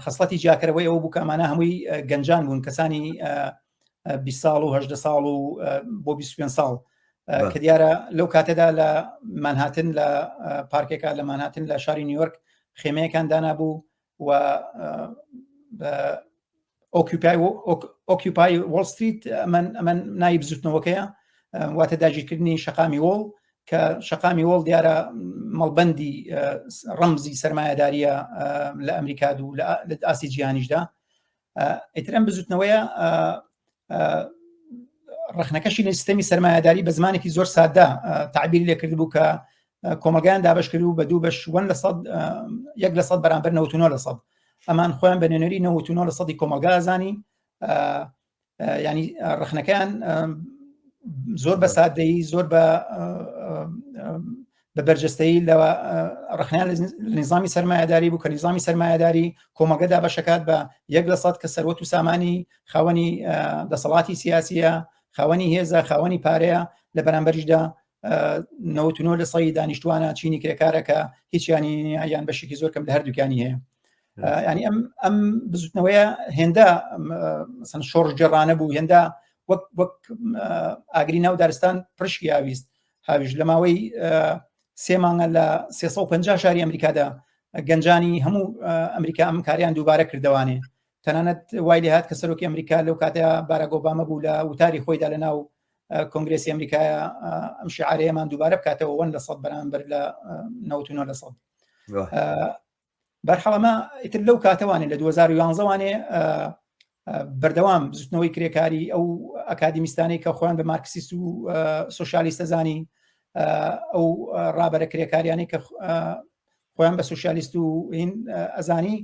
خەسڵەتی جیاکەرەوەی ئەوە بوو کە ئەمانە هەمووی گەنجان بوون کەسانی 20 ساڵ و 18 ساڵ و بۆ 25 ساڵ کە دیارە لەو کاتەدا لە مانهاتن لە پارکێکە لە مانهاتن لە شاری نیویۆرک خێمەیەکان دانابوو و Occupy Occupy Wall Street ئەمن ئەمن ناوی بزوتنەوەکەیە واتە داگیرکردنی شەقامی وۆڵ کە شەقامی وۆڵ دیارە مەڵبەندی ڕەمزی سەرمایەداریە لە ئەمریکا و لە ئاستی جیهانیشدا ئیتر ئەم بزوتنەوەیە ڕخنەکەشی لە سیستەمی سەرمایەداری بە زمانێکی زۆر سادە تعبیری لێکرد بوو کە کۆمەڵگایان دابش کرد و بە دوو بەش وەن لە سەد یەک لە سەد بەرامبەر 99 لە سەد ئەمان خۆیان بە نوێنەری 99 لە سەدی کۆمەڵگا زانی ینی ڕخنەکەیان زۆر بە سادەیی زۆر بە بە بەرجەستەیی لە ڕخنیان لە نظامی سەرمایەداری بوو کە نظامی سەرمایەداری کۆمەڵگەدا بەشەکات بە یەک لە سەد کە سەروەت و سامانی خاوەنی دەسەڵاتی سیاسیە خاوەنی هێزە خاوەنی پارەیە لە بەرامبەریشدا 99 لە سەی دانیشتوانە چینی کرێکارە کە هیچیانی یان بەشێکی زۆر کەم لە هەردووکیانی هەیە ینی ئەم ئەم بزوتنەوەیە هێندە مەسەن شۆڕشگێڕانە بوو هێندە وەک وەک ئاگری ناو دارستان پرشکی ئاویست هاویش لە ماوەی سێ مانگە لە 350 شاری ئەمریکادا گەنجانی هەموو ئەمریکا ئەم کاریان دووبارە کردوانێ تەنانەت وای لێ هات کە سەرۆکی ئەمریکا لەو کاتەیە باراک ئۆباما بوو لە وتاری خۆیدا لە ناو کۆنگرێسی ئەمریکایە ئەم شعارەیەمان دووبارە بکاتەوە وەن لە سەد بەرامبەر لە 99 لە سەد بەرحاڵ ئەمە ئیتر لەو کاتەوانێ لە 2011 وانێ بەردەوام بزوتنەوەی کرێکاری ئەو ئەکادیمیستانەی کە خۆیان بە مارکسیست و سوسیالیستە زانی ئەو ڕابەرە کرێکاریانەی کە خۆیان بە سوسیالیست و هین ئەزانی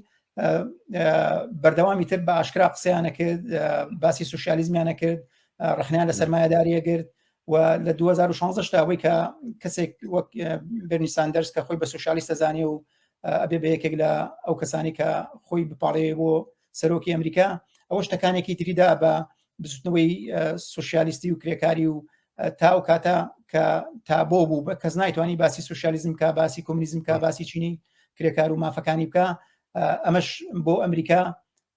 بەردەوامی تر بە ئاشکرا قسەیانە کرد باسی سوسیالیزمیانە کرد ڕخنیان لە سەرمایەداریە گرت و و لە 2016 تا ئەوەی کە کەسێک وەک بەرنی ساندەرس کە خۆی بە سوسیالیستە زانێ و ئەبێ بە یەکێک لە ئەو کەسانی کە خۆی بپاڵێ بۆ سەرۆکی ئەمریکا ئەوە شتەکانێکی تریدا بە بزوتنەوەی سوسیالیستی و کرێکاری و تا ئەو کاتە کە تابۆ بوو بە کەس نایتوانی باسی سوسیالیزم کا باسی کۆمونیزم کا باسی چینی کرێکار و مافەکانی بکە ئەمەش بۆ ئەمریکا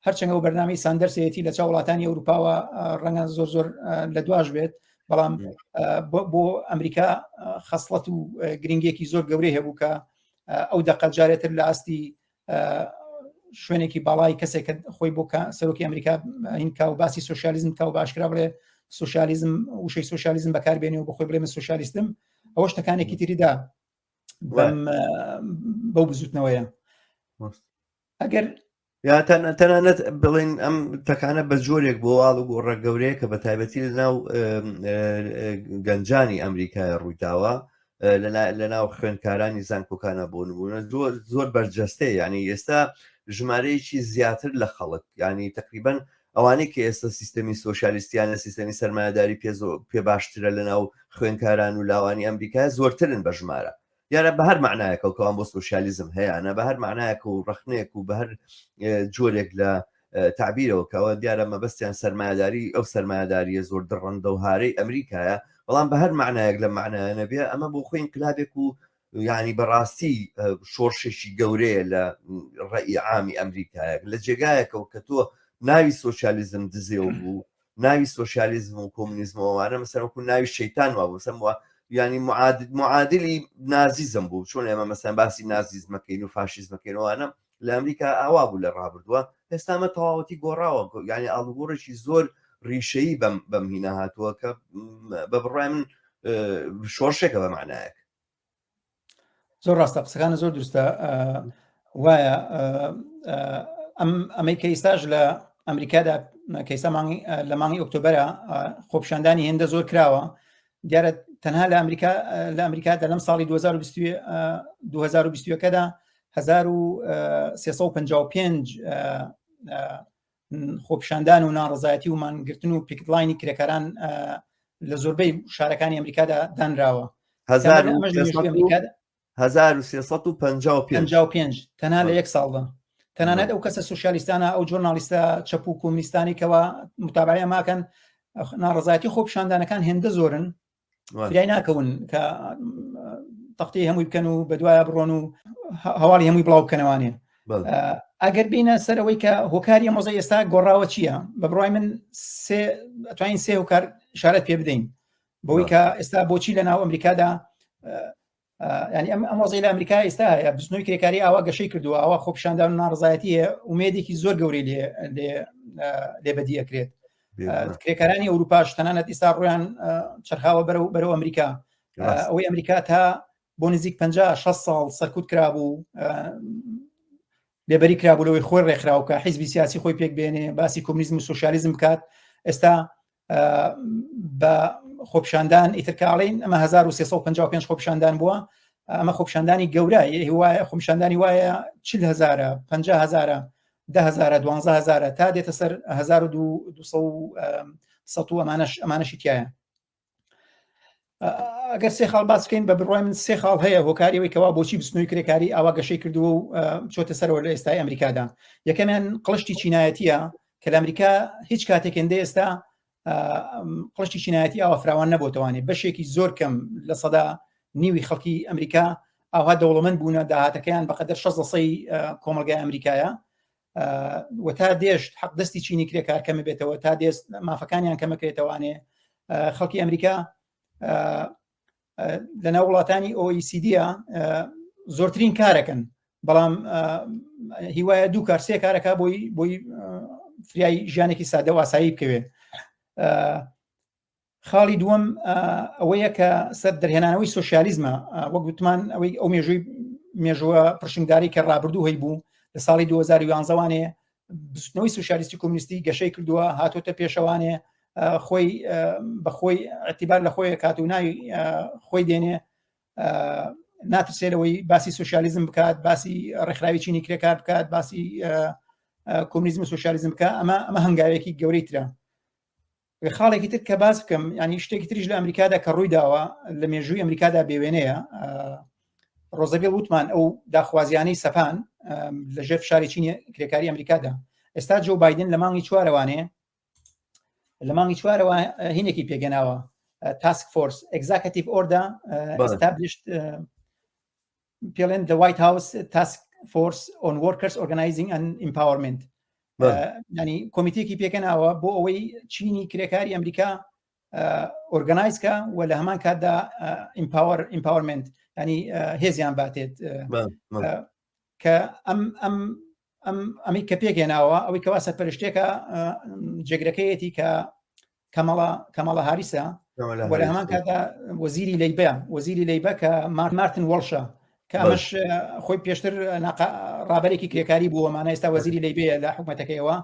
هەرچەند ئەو بەرنامەی ساندەرسەتی لە چاو وڵاتانی ئەوروپاوە ڕەنگە زۆر زۆر لە دواش بێت بەڵام بۆ ئەمریکا خەسڵەت و گرنگێکی زۆر گەورەی هەبوو کە ئەو دەقە جارێتر لە ئاستی شوێنێکی باڵای کەسێک کە خۆی بۆ سەرۆکی ئەمریکا هینکا و باسی سوسیالیزم کا و باشکرا بڵێ سوسیالیزم وشەی سوسیالیزم بەکاربێنێ و بخۆی بڵێ من سوسیالیستم ئەوە شتەکانێکی تریدا بەم بەو بزوتنەوەیە ئەگەر یا تەنانەت بڵێن ئەم تەکانە بە جۆرێک بۆ ئاڵ و گۆڕە گەورەیە کە بە تایبەتی لە ناو گەنجانی ئەمریکای ڕوویداوە لە ناو خوێندکارانی زانکۆکانە بۆ نمونە زۆر زۆر بەرجەستەیە ینی ئێستا ژمارەیەکی زیاتر لە خەڵک ینی تقریبن ئەوانەی کە ئێستا سیستەمی سۆسیالیستیان لە سیستەمی سەرمایهداری پێ پێ باشترە لە ناو خوێندکاران و لاوانی ئەمریکا زۆرترن بە ژمارە دیارە بە هەر معنایەکەوە کەوان بۆ سۆسیالیزم هەیەە بە هەر معنایەک و ڕخنێک و بە هەر جۆرێک لە تعبیرەوە کەەوە دیارە مەبەستیان سەرمایهداری ئەو سەرمایهداریە زۆر دڕندە و هارەی ئەمریکایە بەڵام بە هەر معنایەک لە معنایە نەبێ ئەمە بۆ خۆی انقلابێک و یعنی بەڕاستی شۆڕشێکی گەورەیە لە ڕئی عامی ئەمریکایەک لە جێگایەکەوە کە تۆ ناوی سۆسیالیزم دزێو بوو ناوی سۆسیالیزم و کۆمونیزم و ئەوانە مەسەلەن وەکو ناوی شەیتان وابوو مەسەلەن وا یانی معادل معادلی نازیزم بوو چۆن ئێمە مەسەلەن باسی نازیزمەکەین و فاشیزمەکەین ئەوانە لە ئەمریکا ئاوا بوو لە ڕابردووە ئێستا ئەمە تەواوەتی گۆڕاوە یانی ئاڵوگۆڕێکی زۆر ڕیشەیی بەم بەم هینە هاتووە کە بە بڕای من شۆڕشێکە بە معنایەک زۆر ڕاستە قسەکانە زۆر دروستە وایە ئەم ئەمەی کە ئیستاش لە ئەمریکادا کەیسا لە مانگی ئۆکتۆبرە خۆپشاندانی هێندە زۆر کراوە دیارە تەنها لە ئەمریکا لە ئەمریکادا لەم ساڵی 2021ەکەدا 1355 خۆپیشاندان و ناڕزایەتی و مانگرتن و picket line ی کرێکاران لە زۆربەی شارەکانی ئەمریکادا دانراوە 1355 تەنها لە یەک ساڵدا تەنانەت ئەو کەسە سوسیالیستانە ئەو جۆرنالیستە چەپ و کۆمنیستانی کەوا متابعە ماکەن ناڕزایەتی خۆپیشاندانەکان هێندە زۆرن فرای ناکەون کە تەختی هەمووی بکەن و بەدوایە بڕۆن و هەواڵی هەمووی بڵاو بکەنەوانێ ئەگەر بینە سەر ئەوەی کە هۆکاری ئەم وەزعی ئێستا گۆڕاوە چییە بە بڕای من سێ ئەتوانین سێ هۆکار شارەت پێ بدەین بەوەی کە ئێستا بۆچی لە ناو ئەمریکادا ینی ئەم ئەم وەزعی لە ئەمریکا ئێستا هەیە بزنەوەی کرێکاری ئاوا گەشەی کردووە ئاوا خۆپیشاندان و ناڕزایەتی هەیە ئومێدێکی زۆر گەورەی لێ لێ لێ بەدی ئەکرێت کرێکارانی ئەوروپاش تەنانەت ئیستا ڕویان چرخاوە بەرەو بەرەو ئەمریکا ئەوەی ئەمریکا تا بۆ نزیک 50 6 ساڵ سەرکوت کرابوو لێبەری کرابوو لەوەی خۆی ڕێکخراو کە حیزبی سیاسی خۆی پێک بێنێ باسی کۆمونیزم و سوسیالیزم بکات ئێستا بە خۆپیشاندان ئیتر کاڵین ئەمە 1355 خۆپیشاندان بووە ئەمە خۆپیشاندانی گەورە وایە خۆپیشاندانی وایە 40 هزارە 50 هزارە ده هزارە 12 هزارە تا دێتە سەر 1200 و ئەمانەش ئەمانەشی تایە ئەگەر سێ خاڵ باس بکەین بە بڕای من سێ خاڵ هەیە هۆکاری ئەوەی کەوا بۆچی بزوتنەوەی کرێکاری ئاوا گەشەی کردووە و چۆتە سەرەوە لە ئێستای ئەمریکادا یەکەمیان قڵشتی چینایەتیە کە لە ئەمریکا هیچ کاتێک هێندە ئێستا قڵشتی چینایەتی ئاوا فراوان نەبووتەوانێ بەشێکی زۆر کەم لە سەدا نیوی خەڵکی ئەمریکا ئاوا دەوڵەمەند بوونە داهاتەکەیان بەقەدەر 6 سەی کۆمەلگای ئەمریکایە و تا دێشت حەق دەستی چینی کرێکار کەمە بێتەوە تا دێست مافەکانیان کەمەکرێتەوانێ خەڵکی ئەمریکا لەناو وڵاتانی OECD زۆرترین کارەکەن بەڵام هیوایە دوو کار سێ کارەکە بۆی بۆی فریای ژیانێکی سادە و ئاسایی بکەوێت خاڵی دووەم ئەوەیە کە سەر دەرهێنانەوەی سۆسیالیزمە وەک وتمان ئەوەی ئەو مێژووی مێژووە پرشنگداری کە ڕابردوو هەیبوو لە ساڵی 2011 وانێ بزوتنەوەی سوسیالیستی کۆمونیستی گەشەی کردووە هاتۆتە پێشەوانێ خۆی بەخۆی اعتبار لە خۆی کات و ناوی خۆی دێنێ ناترسێ لەوەی باسی سوسیالیزم بکات باسی ڕێکخراوی چینی کرێکار بکات باسی کۆمونیزم و سوسیالیزم بکات ئەمە ئەمە هەنگاوێکی گەورەی ترە. خاڵێکی تر کە باس بکەم ینی شتێکی تریش لە ئەمریکادا کە ڕووی داوە لە مێژووی ئەمریکادا بێوێنەیە ڕۆزەگەل وتمان ئەو داخوازیانەی سەپان لە ژێر فشاری چینی کرێکاری ئەمریکادا ئێستا جۆ بایدن لە مانگی چوارەوانێ لە مانگی چوارەوە هینێکی پێگەناوە task force executive order established پێڵێن the White House Task Force on Workers Organizing and Empowerment ینی کۆمیتێکی پێکەناوە بۆ ئەوەی چینی کرێکاری ئەمریکا organize کە و لە هەمان کاتدا empower empowerment ینی هێزیان باتێت کە ئەم ئەم ئەم ئەمی کە پێکێناوە ئەوەی کەوا سەرپەرشتێکە جێگرەکەیەتی کە کەمەڵە کەمەڵە هاریسە وە لە هەمان کاتدا وەزیری لەیبە وەزیری لەیبە کە مارتن وەڵشە کە ئەمەش خۆی پێشتر ڕابەرێکی کرێکاری بووە مانە ئێستا وەزیری لەیبەیە لە حکوومەتەکەیەوە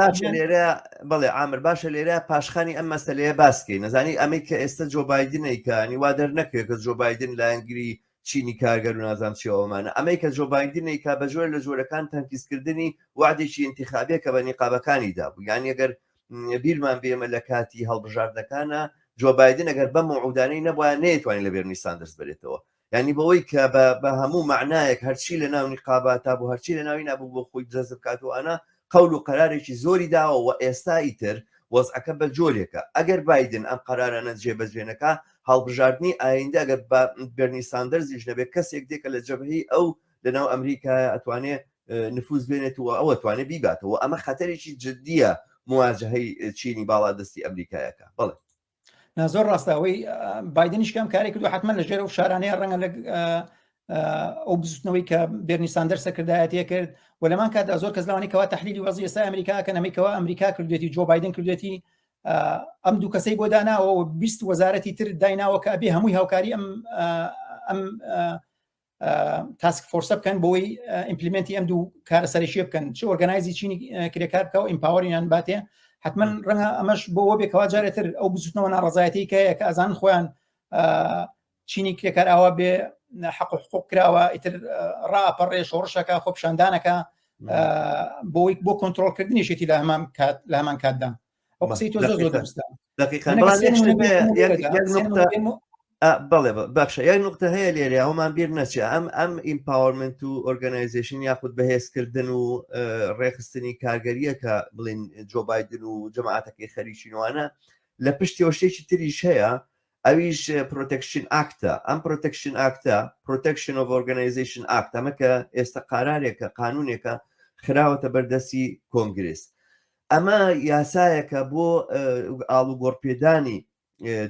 باشە لێرە بەڵێ عامر باشە لێرە پاشخانی ئەم مەسلەیە باسکەی نەزانی ئەمەی کە ئێستا جۆ بایدنێکانی وا دەرنەکرێت کە جۆ بایدن لایەنگری چینی کارگەر و نازانم چی ئەومانە ئەمەی کە جۆ بایدن ئەیکا بە جۆرە لە جۆرەکان تەنفیزکردنی وعدێکی ئینتیخابیە کە بە نیقابەکانی دابوو یان ئەگەر بیرمان بێمە لە کاتی هەڵبژاردنەکانە جۆ بایدن ئەگەر بەم وعودانەی نەبوایە نەیتوانین لە بێرنی ساندرس بەرێتەوە یعنی بەوەی کە بە هەموو معنایەک هەرچی لە ناو نیقاباتا بوو هەرچی لە ناوی نابوو بۆ خۆی جەزب کات و ئەنا قەول و قەرارێکی زۆری داوە و ئێستا ئیتر وەزعەکە بە جۆرێکە ئەگەر بایدن ئەم قەرارانە جێبەجێ نەکا هەڵبژاردنی ئایندە ئەگەر بە بێرنی ساندەرزیش نەبێت کەسێک دێ کە لە جەبهەی ئەو لەناو ئەمریکایە ئەتوانێ نفوز بێنێت و ئەوە توانێ بیباتەوە ئەمە خەتەرێکی جددیە مواجهەی چینی باڵادەستی ئەمریکایەکە بەڵێ نا زۆر ڕاستە ئەوەی بایدنیش کەم کارێک کردو حتمما لە ژێر و شارانەیە ڕەنگە لە ئەو بزوتنەوەی کە بێرنی ساندەر سەرکردایەتیە کرد و لەمان کاتدا زۆر کەس لەوانی کەوا تحلیلی وەزی ئێستا ئەمریکا کە نەمیکەوە ئەمریکا کردێتی جۆ بایدن کردێتی ئەم دوو کەسەی بۆ داناوە و 20 وەزارەتی تر دایناوە کە ئەبێ هەمووی هاوکاری ئەم ئەم task force ە بکەن بۆی implement ی ئەم دوو کارە سەرەکیە بکەن چ organize ی چینی کرێکار بکە و empower یان باتێ حتمما ڕەنگە ئەمەش بۆ ئەوە بێکەوە جارێتر ئەو بزوتنەوە ناڕزایەتی کە کە ئەزان خۆیان چینی کرێکار ئاوا بێ حەق و حقوق کراوە ئیتر ڕاپەڕێ شۆڕشەکە خۆپشاندانەکە بۆی بۆ کۆنتترۆلکردنیشێتی لە هەمان کات لە هەمان کاتدا ئەو قسەی تۆ زۆر زۆر دروستە دقیقا بەڵێ بەخشە یەک نقطە هەیە لێرە ئەومان بیر نەچێ ئەم ئەم empowerment و organization یاخود بەهێزکردن و ڕێخستنی کارگەریە کە بڵین جۆ بایدن و جەماعەتەکەی خەریکینوانە لە پشتیەوە شتێکی تریش هەیە ئەویش Protection Act ە ئەم Protection Act ە Protection of Organization Act ئەمە کە ئێستا قارارێکە قانونێکە خراوەتە بەردەستی کۆنگرس ئەمە یاسایەکە بۆ ئاڵوگۆڕپێدانی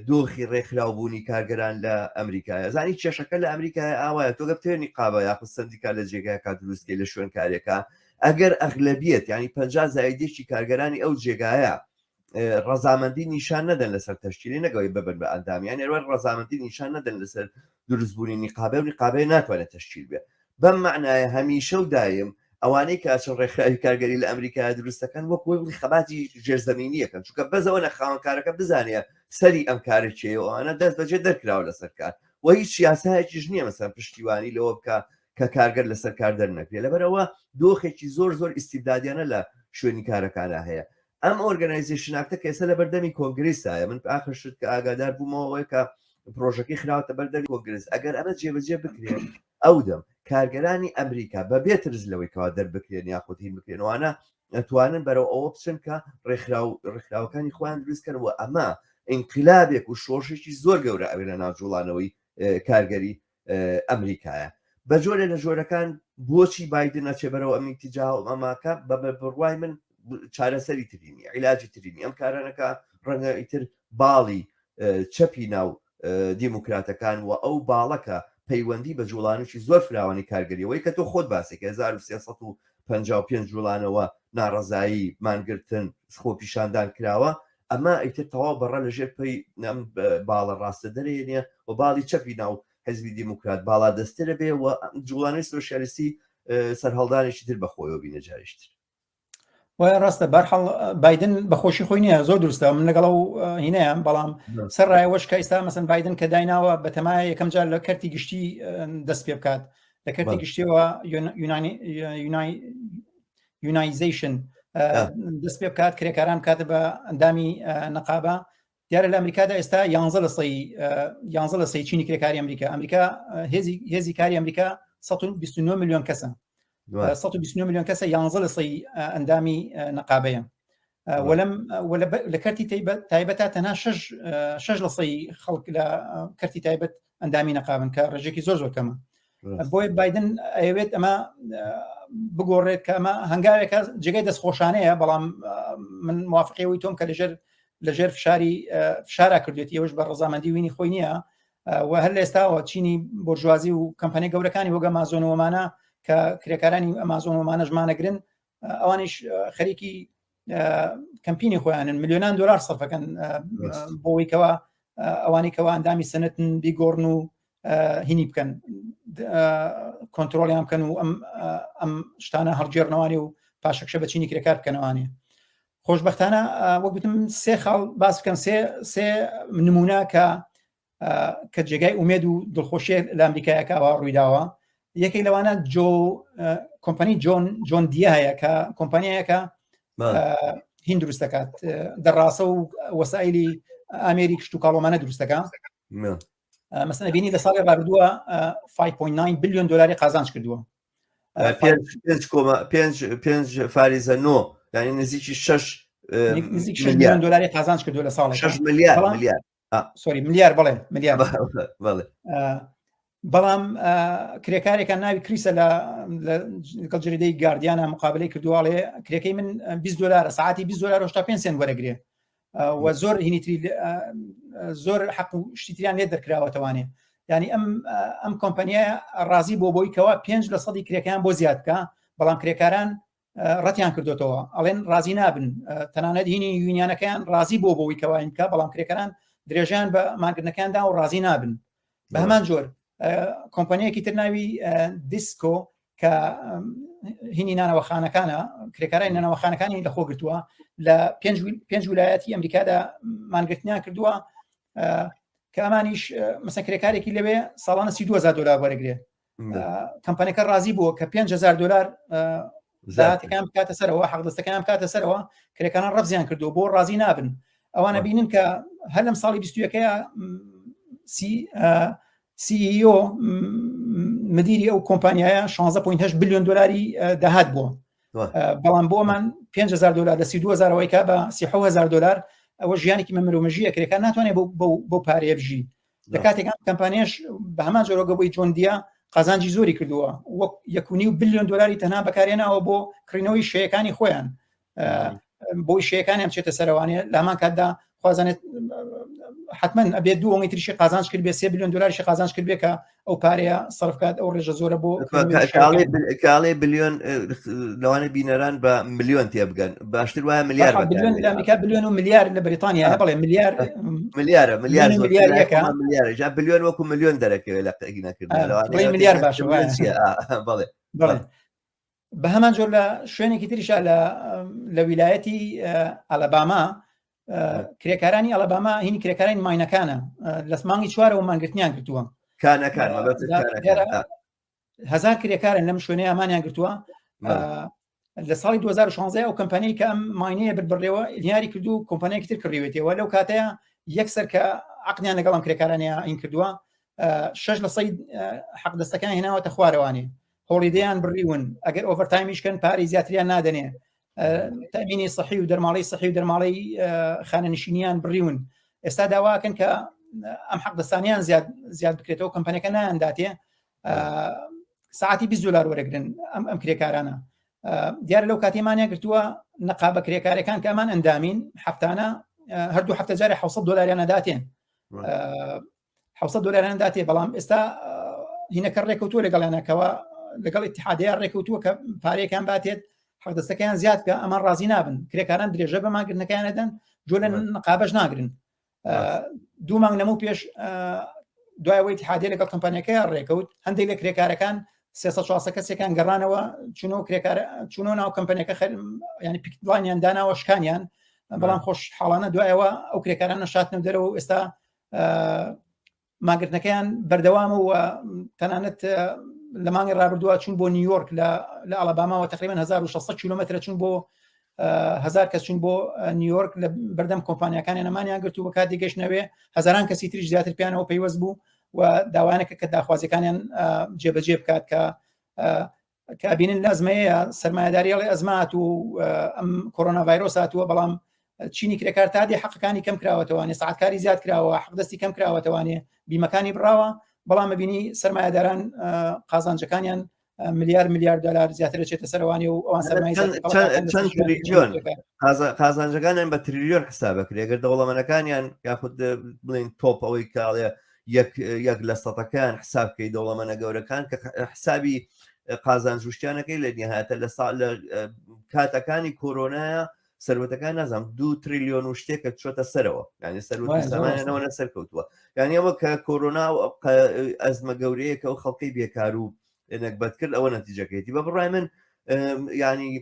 دۆخی ڕێکخراوبوونی کارگەران لە ئەمریکایە زانی کێشەکە لە ئەمریکای ئاوایە تۆ گەر بتەوێت نیقابە یاخود سندیکا لە جێگایەکە دروستکەی لە شوێن کارێکە ئەگەر ئەغلەبیەت ینی پ زایدێکی کارگەرانی ئەو جێگایە ڕەزامەندی نیشان نەدەن لەسەر تەشکیلی نەگەوەی ببن بە ئەندام یان ئێوە ڕەزامەندی نیشان نەدەن لەسەر دروستبوونی نیقابە و نیقابەیە ناتوانێت تەشکیل بێ بەم مەعنایە هەمیشە و دایم ئەوانەی کە ئەچن ڕێکخراوی کارگەری لە ئەمریکا دروست دەکەن وەک وەی خەباتی ژێرزەمینیەکەن چونکە بەس ئەوە نە خاوەنکارەکە بزانێ سەری ئەم کارە کێیە و ئەوانە دەست بەجێ دەرکراوە لەسەر کار و هیچ یاسایەکیش نییە مەسەن پشتیوانی لەوە بکە کە کارگەر لەسەر کار دەرنەکرێ لەبەرئەوە دۆخێکی زۆر زۆر ئیستیبدادیانە لە شوێنی کارەکانە هەیە ئەم Organization Act ە کە ئێستا لە بەردەمی کۆنگرسایە من ئاخر شت کە ئاگادار بوومەوە کە پرۆژەکەی خراوەتە بەردەمی کۆنگرس ئەگەر ئەمە جێبەجێ بکرێت ئەو دەم کارگەرانی ئەمریکا بە بێ ترس لەوەی کەوا دەربکرێن یاخود هین بکرێنوانە ئەتوانن بەرەو ئەوە بچن کە ڕێکخراو ڕێکخراوەکانی خۆیان دروستکەن و ئەمە ئینقلابێک و شۆڕشێکی زۆر گەورە ئەوێ لە ناوجوڵانەوەی کارگەری ئەمریکایە بە جۆرێ لە جۆرەکان بۆچی بایدن ئەچێ بەرەوە ئەم ئیتیجاه و ئەماکە بە بڕوای من چارەسەری ترینی عیلاجی ترینی ئەم کارانەکە ڕەنگە ئیتر باڵی چەپی ناو دیموکراتەکان و ئەو باڵەکە پەیوەندی بە جوڵانێکی زۆر فراوانی کارگەریەوەی کە تۆ خۆت باسێک 1355 جوڵانەوە ناڕەزایی مانگرتن خۆپیشاندان کراوە ئەمە ئیتر تەواو بەڕە لە ژێر پێی ئەم باڵە ڕاستە دەرێنێ و باڵی چەپی ناو حزبی دیموکرات باڵا دەسترە بێ و جوڵانەی سۆسیالیستی سەرهەڵدانێکی تر بەخۆیەوە بینە جاریشتر. وایە ڕاستە بەرحاڵ بایدن بەخۆشی خۆی نییە زۆر دروستە من لەگەڵ ئەو هینەیان بەڵام سەر ڕایەوەش کە ئێستا مەسن بایدن کە دایناوە بەتەمایە یەکەم جار لە کەرتی گشتی دەست پێ بکات لە کەرتی گشتیەوە یونانی unionization. دەست پێ بکات کرێکاران بکاتە بە ئەندامی نەقابە دیارە لە ئەمریکادا ئێستا 11 لە سەی 11 لە سەی چینی کرێکاری ئەمریکا ئەمریکا هێزی هێزی کاری ئەمریکا 129 میلیۆن کەسە 129 میلیۆن کەسە 11 لە سەی ئەندامی نەقابەیە وەلم لە کەرتی تایبەتە تەنها 6 لە سەی خەڵک لە کەرتی تایبەت ئەندامی نەقابن کە ڕێژێکی زۆر زۆر کەمە بۆیە بایدن ئەیەوێت ئەمە بگۆڕێت کە ئەمە هەنگاوێکە جێگەی دەستخۆشانەیە بەڵام من موافقەوەی تۆم کە لەژێر لەژێر فشاری فشارا کردێتی ئەوش بە ڕەزامەندی وینی خۆی نییە و هەر لە ئێستاوە چینی بۆرژوازی و کەمپانی گەورەکانی وەک ئەمازۆن ومانە کە کرێکارانی ئەمازۆن ومانەش مانەگرن ئەوانیش خەریکی کەمپینی خۆیانن ملیۆنان دلار سەرفەکەن بۆی کەوا ئەوانەی کەوا ئەندامی سنتن بیگۆڕن و هینی بکەن کۆنتترۆلیان بکەن و ئەم ئەم شتانە هەڵگێڕنەوانی و پاشەکشە بە چینی کرێکار بکەنەوانێ خۆشببختانە وەک گوتم سێ خاڵ باس بکەم سێ سێ نمونە کە کە جێگای ئومێد و دڵخۆشیە لە ئەمریکایەکەوە ڕوویداوە یەکێک لەوانە جۆ کۆمپانی جۆن جۆن دیە هەیە کە کۆمپانیایەکە هین دروست دەکات دەڕاسە و وەسایلی ئامێری کشت و کاڵۆمانە دروست دەکات مەسەلەن بینی لە ساڵی ڕابردووە 5.9 بیلیۆن دلاری قازانج کردووە پێنج فاریزە نۆ یعنی نزیکی شش نزیک میلیۆن دلاری قازانج کردووە لە ساڵ 6 میلیارد میلیارد sorry ملیار بڵێ ملیار بەڵام کرێکارێکان ناوی کریسە لە لەگەڵ جریدەی گاردیانە مقابلەی کردوواڵێ کرێکەی من 20 دلار ساعتی 20 دلار 85 سنت وەرەگرێ و زۆر هینیتری زۆر حەق و شتیتریان لێ دەرکراوەتەوانێ ینی ئەم ئەم کۆمپانیا ڕازی بۆ بۆی کەوا 5 لە سەدی کرێکیان بۆ زیاد بکە بەڵام کرێکاران ڕەتیان کردوتەوە ئەڵێن ڕازی نابن تەنانەت هینی یونیانەکەیان ڕازی بۆ بۆی کەواین بکە بەڵام کرێکاران درێژیان بە مانگردنەکاندا و ڕازی نابن بە هەمان جۆر کۆمپانیەکی تر ناوی دیسکۆ کە هینی نانەوەخانەکانە کرێکارانی نانەوەخانەکانی لەخۆ گرتووە لە پێنج ویلایەتی ئەمریکادا مانگرتنیان کردووە کە ئەمانیش مەسە کرێکارێکی لەوێ ساڵانە 2000 دلار وەرەگرێ کەمپانیەکە ڕازی بووە کە 5000 دلار داهاتەکان بکاتە سەرەوە حەقدەستەکان بکاتە سەرەوە کرێکاران ڕەفزیان کردو بۆ ڕازی نابن ئەوانە بینن کە هەر لەم ساڵی 21ەکەیە CEO مدیری ئەو کۆمپانیایە 16.8 بیلیۆن دلاری داهات بووە بەڵام بۆمان 5000 دلار لە 32000 کە بە 3000 دلار ئەوە ژیانێکی مەمرۆمەژیە کرێکار ناتوانێت بۆ پارەیە بژی لە کاتێک ئەم کەمپانیش بە هەمان جۆرەگە بۆی جۆن دیە قازانجی زۆری کردووە وەک یەکونی و بلیۆن دلاری تەنها بەکارێناوە بۆ کڕینەوەی شەیەکانی خۆیان بۆی شەیەکانیان بچێتە سەرەوانێ لە هەمان کاتدا خوازانێت حتمما ئەبێت دوو ئەوەی تریشی قازانج کرد بێ سێ بلیۆن دلاریشی قازانج کرد بێ کە ئەو پارەیە سەرف کات ئەو ڕێژە زۆرە بۆ کاڵێ بلیۆن لەوانە بینەران بە ملیۆن تێبگەن باشتر وایە ملیار بلیۆن لە ئەمریکا بلیۆن و ملیار لە بەریتانیا بڵێ ملیار ملیارە ملیار ملیار جا بلیۆن وەکو ملیۆن دەرەکەوێت لە قەینەکردن ملیار باشە بەڵێ بەڵێ بە هەمان جۆر لە شوێنێکی تریشا لە لە ویلایەتی ئەلەباما کرێکارانی ئەلەباما هینی کرێکارانی ماینەکانە لە مانگی چوارەوە مانگرتنیان گرتووە کانەکان هزار کرێکارن لەم شوێنەیە ئەمانیان گرتووە لە ساڵی 2016 ئەو کەمپانی کە ئەم ماینەیە برد بڕێوە دیاری کردو کۆمپانیایەکی تر کڕیوێتەوە لەو کاتەیە یەکسەر کە عقدیان لەگەڵم کرێکارانیا این کردووە شش لە سەی حەقدەستەکان هێناوەتە خوارەوانێ holiday یان بڕیون ئەگەر overtime یش کەن پارەی زیاتریان نادەنێ تەمینی سەحی و دەرماڵی سەحی و دەرماڵی خانەنشینیان بڕیون ئێستا داواکەن کە ئەم حەقدەستانیان زیاد زیاد بکرێتەوە کۆمپانیەکە نایانداتێ ساعتی 20 دلار وەرەگرن ئەم ئەم کرێکارانە دیار لەو کاتیمانیان گرتووە نەقابە کرێکارەکان کە ئەمان ئەندامین هەفتانە هەردوو هەفتە جارێ 600 دلاریان نەداتێن 600 دلاریان داتێ بەڵام ئێستا هینەکە ڕێکەوتووە لەگەڵیانەکەەوە لەگەڵ اتحادەیە ڕێکەوتووە کە پارەیەکان باتێت حەقدەستەکەیان زیاد بکە ئەمان ڕازی نابن کرێکاران درێژە بە مانگرتنەکەیان دەدەن جۆ لە نقابەش ناگرن دوو مانگ لەمە پێش دوای ئەوەی اتحادیە لەگەڵ کۆمپانیەکەیان ڕێکەوت هەندێک لە کرێکارەکان 300 کەسێکان گەڕانەوە چونەوە کرێکار چونەوە ناو کۆمپانیەکە خەر ینی picket line یان داناوە شکانیان بەڵام خۆش حاڵانە دوایەوە ئەو کرێکارانە شاتنە دەرەوە ئێستا مانگرتنەکەیان بەردەوامە و تەنانەت لە مانگی ڕابردووە چون بۆ نیویۆرک لە لە ئەلاباماوە تقریبا 1600 کیلومترە چون بۆ هزار کەس چون بۆ نیویۆرک لە بەردەم کۆمپانیەکانیان نەمانیان گرت و کاتی گەشتنەوێ هەزاران کەسی تریش زیاتر پیانەوە پەیوەست بوو و داوانەکە کە داخوازیەکانیان جێبەجێ بکات کە کە ئەبینن لە ئەزمەیە سەرمایەداری ئەڵێ ئەزمە هاتووە و ئەم کۆرۆنا ڤایرۆس هاتووە بەڵام چینی کرێکار تا دێ حەقەکانی کەم کراوەتەوانێ ساعتکاری زیاد کراوە حەقدەستی کەم کراوەتەوانێ بیمەکانی بڕاوە بەڵام ببینی سەرمایەداران قازانجەکانیان ملیار ملیار دلار زیاتر دەچێتە سەروانی و ئەوان سەرمایە چەند تریلیۆن قازانجەکانیان بە تریلیۆن حسابەکرێ گەر دەوڵەمەنەکانیان یاخود بڵین تۆپ ئەوەی کاڵێ یەک یەک لە سەتەکان حساب کەی دەوڵەمەنە گەورەکان کە حسابی قازانج وشتیانەکەی لە نیهاتە لە سا لە کاتەکانی کۆرۆنایە سەروەتەکان نازانم دو تریلیۆن و شتێکە چۆتە سەرەوە یعنی سەروەت سامانەوە نەسەر کەوتووە یعنی ئەوە کە کۆرۆنا و ئەزمە گەورەیە کە ئەو خەڵکەی بێکار و نەگبەت کرد ئەوە نەتیجەکەیتی بە بڕای من ینی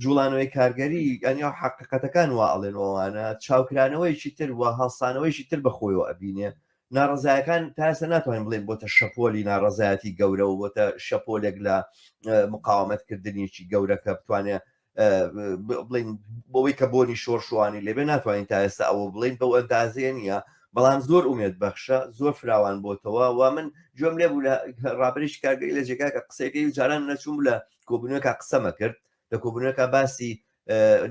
جوڵانەوەی کارگەری یعنی ئەو حقیقەتەکان وا ئەڵێن ئەوانە چاوکرانەوەیکی تر و هەڵسانەوەیکی تر بەخۆیەوە ئەبینێ ناڕزایەکان تا ئێستا ناتوانین بڵێن بۆتە شەپۆلی ناڕزایەتی گەورە و بۆتە شەپۆلێک لە مقاومەتکردنیی گەورە کە بتوانێت بڵین بۆەوەی کە بۆنی شۆڕشوانی لێبێ ناتوانین تا ئێستا ئەوە بڵین بەو ئەندازەیە نییە بەڵام زۆر ئومێد بەخشە زۆر فراوان بۆتەوە و من گوێم لێ بوو لە ڕابریش کارگەری لە جێگا کە قسەکەی و جاران نەچووم لە کۆبوونەوەکە قسەمە کرد لە کۆبوونەکە باسی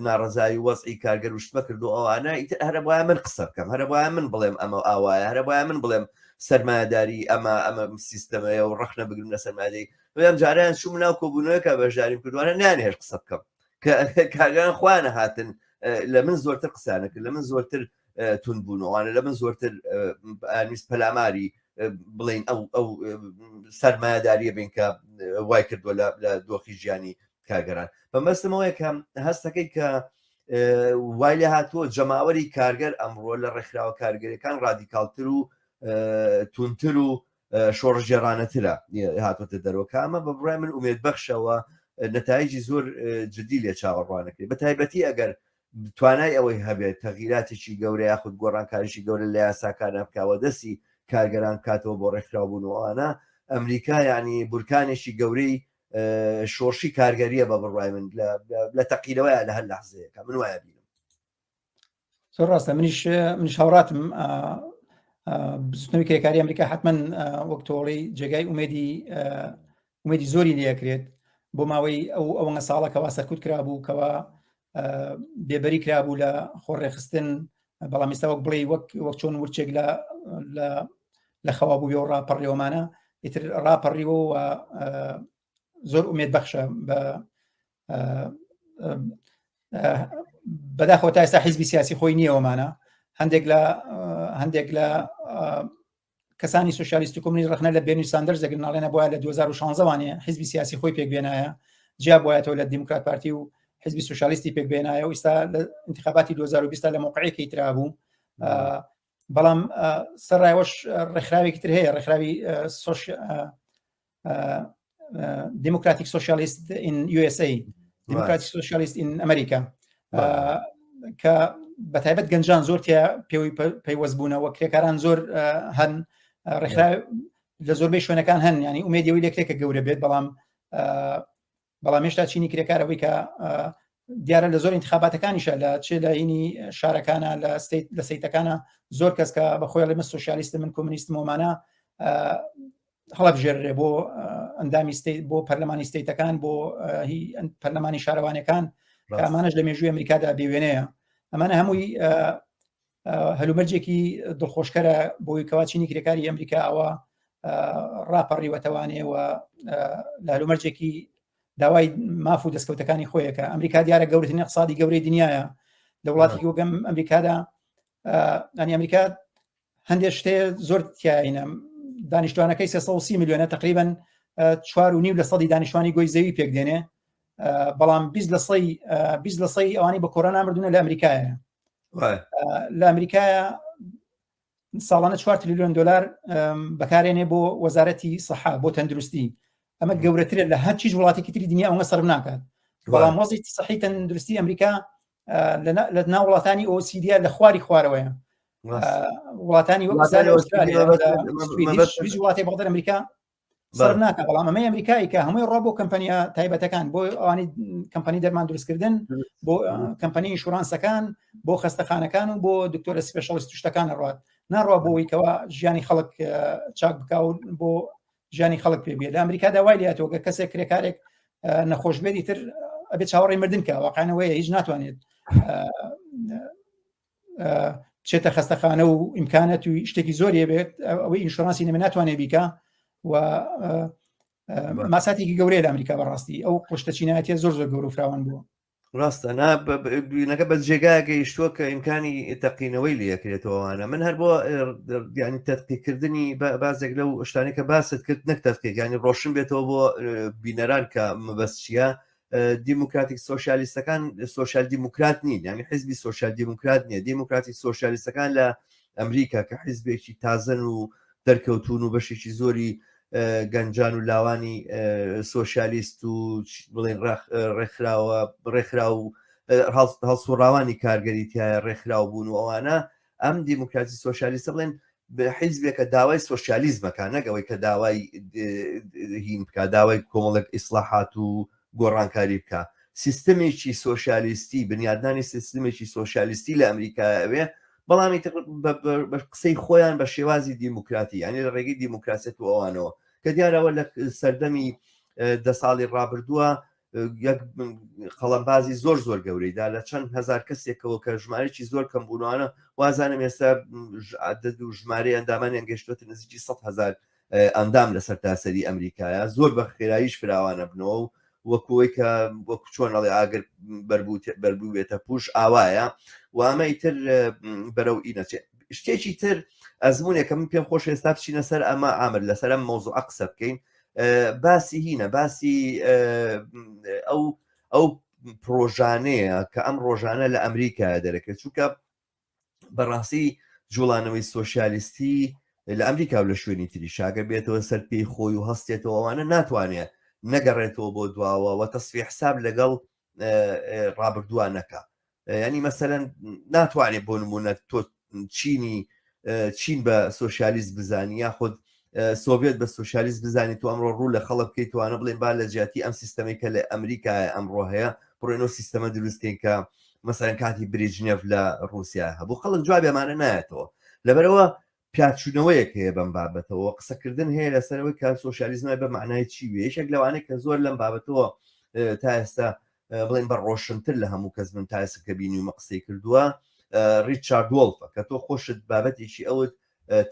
ناڕزایی وەزعی کارگەر وشتمە کرد و ئەوانە ئیتر هەرە وایە من قسە بکەم هەرە وایە من بڵێم ئەمە ئاوایە هەرە وایە من بڵێم سەرمایەداری ئەمە ئەمە سیستەمەیە و ڕەخنە بگرم لە سەرمایەداری ئەم جاریان چووم ناو کۆبوونەوەکە بەشداریم کردوانە نانهێش قسە بکەم کە کارگەران خۆیان هاتن لە من زۆرتر قسانە کرد لە من زۆرتر تون بوونەوەوانە لە من زۆرتر ئەنیست پەلاماری بڵین ئەو ئەو سەرمایەداریە بین کە وای کردووە لە دۆخی ژیانی کارگەران بەمەستمەوەیە کە هەستەکەی کە وای لێ هاتووە جەماوەری کارگەر ئەمڕۆ لە ڕێکخراوە کارگەرەکان ڕادیکاڵتر و تونتر و شۆڕشگێڕانەترە هاتۆتە دەرەوە کە ئەمە بە بڕای من ئومێد بەخشەوە نەتایجی زۆر جدی لێ چاوەڕوانەکرێت بە تایبەتی ئەگەر توانای ئەوەی هەبێت تەغیراتێکی گەورە یاخود گۆڕانکاریی گەورە لە یاساکانە بکەوە دەستی کارگەران بکاتەوە بۆ ڕێکخراوبوون و ئەوانە ئەمریکا یعنی بورکانێکی گەورەی شۆڕشی کارگەریە بە بڕای من لە تەقینەوەیە لە هەر لەحزەیەکە من وایە بینم زۆر ڕاستە منیش منیش هاوڕاتم بزوتنەوەی کرێکاری ئەمریکا حتمما وەک تۆڵی جێگای ئومێدی ئومێدی زۆری لەکرێت بۆ ماوەی ئەو ئەوەنە ساڵە کەوا سەرکوت کرابوو کەوا بێبەری کرابوو لە خۆڕێخستن بەڵام ئێستا وەک بڵێ وەک وەک چۆن ورچێک لە لە لە خەوا بوو و ڕاپەڕیەوەمانە ئیتر ڕاپەڕیوە و زۆر ئومێد بەخشە بە بەداخەوە تا ئێستا حیزبی سیاسی خۆی نییەوەمانە هەندێک لە هەندێک لە کەسانی سوسیالیست و کۆمونیست ڕەخنە لە بێرنی ساندەرز دەگرن ناڵێنە بۆیە لە 2016 وانێ حیزبی سیاسی خۆی پێک بێنایە جیا بواەتەوە لە دیموکرات پارتی و حیزبی سوسیالیستی پێک بێنایە و ئیستا لە انتخاباتی 2020 لە موقعێکی ترا بوو بەڵام سەرڕایەوەش ڕێکخراوێکی تر هەیە ڕێکخراوی Democratic Socialist in USA Democratic Socialist in America کە بە تایبەت گەنجان زۆر تیا پێوەی پەیوەست بوونەوە کرێکاران زۆر هەن ڕێکخرا لە زۆربەی شوێنەکان هەن ینی ئومێدیەوەی لەکرێک کە گەورە بێت بەڵام بەڵام هێشتا چینی کرێکارەوەی کە دیارە لە زۆر انتخاباتەکانیشە لە چێ لە هینی شارەکانە لە state لە state ەکانە زۆر کەس کە بە خۆی من سوسیالیستم من کۆمونیستم ومانە هەڵبژێرێ بۆ ئەندامی state بۆ پەرلەمانی state ەکان بۆ هی پەرلەمانی شارەوانەکان ئەمانەش لە مێژووی ئەمریکادا بێوێنەیە ئەمانە هەمووی هەلومەرجێکی دڵخۆشکەرە بۆی کەوا چینی کرێکاری ئەمریکا ئەوە ڕاپەڕیوەتەوانێ و لە هەلومەرجێکی داوای ماف و دەستکەوتەکانی خۆیەکە ئەمریکا دیارە گەورترین اقتصادی گەورەی دنیاە لە وڵاتی وەگەم ئەمریکادا ئەنی ئەمریکا هەندێک شتێ زۆر تیاینە دانیشتوانەکەی 330 میلیۆنە تقریبا چوار و نیو لە سەدی دانیشتوانی گۆی زەوی پێک دێنێ بەڵام 20 لە سەی 20 لە سەی ئەوانی بە کۆرۆنا مردونە لە ئەمریکایە لە ئەمریکایە ساڵانە 4 تریلیۆن دلار بەکارێنێ بۆ وەزارەتی سەحا بۆ تەندروستی ئەمە گەورەترە لە هەر چیز وڵاتێکی تری دنیا ئەوە سەر ناکات بەڵام وەزی سەحی تەندروستی ئەمریکا لە ناو وڵاتانی OECD لە خواری خوارەوەیە وڵاتانی وەک وڵاتی بەغداد ئەمریکا. سەر ناکە بەڵام ئەمەی ئەمریکایی کە هەمووی ڕۆ بۆ کەمپەنیا تایبەتەکان بۆ ئەوانی کەمپەنی دەرمان دروستکردن بۆ کەمپەنی insurance ەکان بۆ خەستەخانەکان و بۆ دکتۆرە specialist شتەکان ڕات ناڕوا بۆ ئەوەی کەوا ژیانی خەڵک چاک بکا و بۆ ژیانی خەڵک پێ بێت لە ئەمریکادا وای لاتەوە کە کەسێک کرێکارێک نەخۆش بێت تر ئەبێ چاوەڕێی مردن کە واقعانەوەی هیچ ناتوانێت بچێتە خەستەخانە و ئیمکانەت و شتێکی زۆری بێت ئەوەی insurance ی نەمە ناتوانێت بیکە و ماساتێکی گەورەیە لە ئەمریکا بەڕاستی ئەو قشتە چینایەتە زۆر زۆر گەورە فراوان بووە ڕاستە نا بینەکە بە جێگایە گەیشتووە کە ئیمکانی تەقینەوەی لەکرێتەوەوانە من هەر بۆ ینی تەتقیکردنی بازێک لەو شتانی کە باست کرد نەک تەتقیانی ڕۆشن بێتەوە بۆ بینەران کە مەبەست چییە دیموکراتیک سۆسیالیستەکان سۆسیال دیموکرات نین یعنی حزبی سۆسیال دیموکرات نییە دیموکراتی سۆسیالیستەکان لە ئەمریکا کە حزبێکی تازەن و دەرکەوتون و بەشێکی زۆری گەنجان و لاوانی سۆسیالیست و بڵێن ڕێکخراوە ڕێکخرا و هەڵسوڕاوانی کارگەری تایە ڕێکخراو بوون و ئەوانە ئەم دیموکراتی سۆسیالیستە بڵێن حیزبێکە داوای سۆسیالیزمەکە نەک ئەوەی کە داوای هین بکە داوای کۆمەڵێک ئیسلاحات و گۆڕانکاری بکە سیستمێکی سۆسیالیستی بنیادنانی سیستمێکی سۆسیالیستی لە ئەمریکا ئەوێ بەڵام بە قسەی خۆیان بە شێوازی دیموکراتی یعنی لە ڕێگەی دیموکراسیەت و ئەوانەوە کە دیارەوە لە سەردەمی دە ساڵی ڕابردووە یەک قەڵەمبازی زۆر زۆر گەورەیدا لە چەند هزار کەسێکەوە کە ژمارەی زۆر کەم بوونوانە وازانم ئێستا عدد و ژمارەی ئەندامانیان گەشتوەتە نزیکی 100 هزار ئەندام لە سەرتاسەری ئەمریکایە زۆر بە خێراییش فراوانە بنەوە و وەکوی کە وەکو چۆن ئەڵێ ئاگر بەربوو بێتە پوش ئاوایە و ئەمە ئیتر بەرەو ئینەچێت شتێکی تر ئەزمونێکە من پێم خۆش ئێستا بچینە سەر ئەمە ئامر لەسەر ئەم مەوزوعە قسە بکەین باسی هینە باسی ئەو ئەو پرۆژانەیە کە ئەم ڕۆژانە لە ئەمریکا دەرەکرێت چونکە بەڕاستی جوڵانەوەی سۆسیالیستی لە ئەمریکا و لە شوێنی تری شاگە بێتەوە سەر پێی خۆی و هەستێتەوە ئەوانە ناتوانێت نەگەڕێتەوە بۆ دواوە و تەسفی حساب لەگەڵ ڕابردووە نەکا ینی مەسەەن ناتوانێت بۆ نمونە تۆ چینی چین بە سۆسیالیست بزانی یاخود سۆڤێت بە سۆسیالیست بزانیت تو ئەمڕۆ ڕوو لە خەڵک بکەیت توانە بڵێن با لە جیاتی ئەم سیستەمەی کە لە ئەمریکا ئەمڕۆ هەیە بڕۆینەوە سیستەمە دروستکەین کە مەسەرەن کاتی بریجنێف لە رووسیا هەبوو خەڵک جوابی ئەمانە نایەتەوە لەبەرەوە پیاچوونەوەیەک هەیە بەم بابەتەوە قسەکردن هەیە لەسەرەوەی کە سۆسیالیزمای بە معنای چی بێ یەکێک لەوانەیە کە زۆر لەم بابەتەوە تا ئێستا بڵێن بە ڕۆشنتر لە هەموو کەس من تا ئێستا کە بینیومە قسەی کردووە ڕیچارد وۆڵفە کە تۆ خۆشت بابەتێکی ئەوت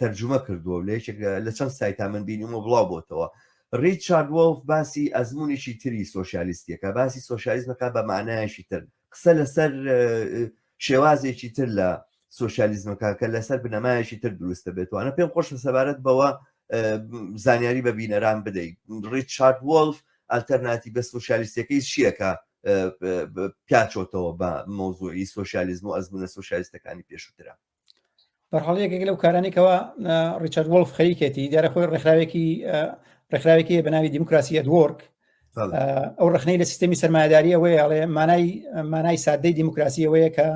تەرجومە کردووە لە یەکێک لە چەند سایتا من بینیومە بڵاو بۆتەوە ڕیچارد وۆڵف باسی ئەزمونێکی تری سۆسیالیستیەکە باسی سۆسیالیزمەکە بە معنایەکی تر قسە لەسەر شێوازێکی تر لە سۆسیالیزمەکە کە لەسەر بنەمایەکی تر دروستە بێتوانە پێم خۆشە سەبارەت بەوە زانیاری بە بینەران بدەیت ڕیچارد وۆڵف ئەلتەرناتیڤە سۆسیالیستەکەی چییە کە پیاچۆتەوە بە مەوزوعی سۆسیالیزم و ئەزمونە سۆسیالیستەکانی پێشووترە بەرحاڵ یەکێک لەو کارانەی کەوا ڕیچارد وۆڵف خەریکێتی دیارە خۆی ڕێکخراوێکی ڕێکخراوێکی بە ناوی Democracy at Work ئەو ڕخنەی لە سیستەمی سەرمایەداری ئەوەیە ئەڵێ مانای مانای سادەی دیموکراسی ئەوەیە کە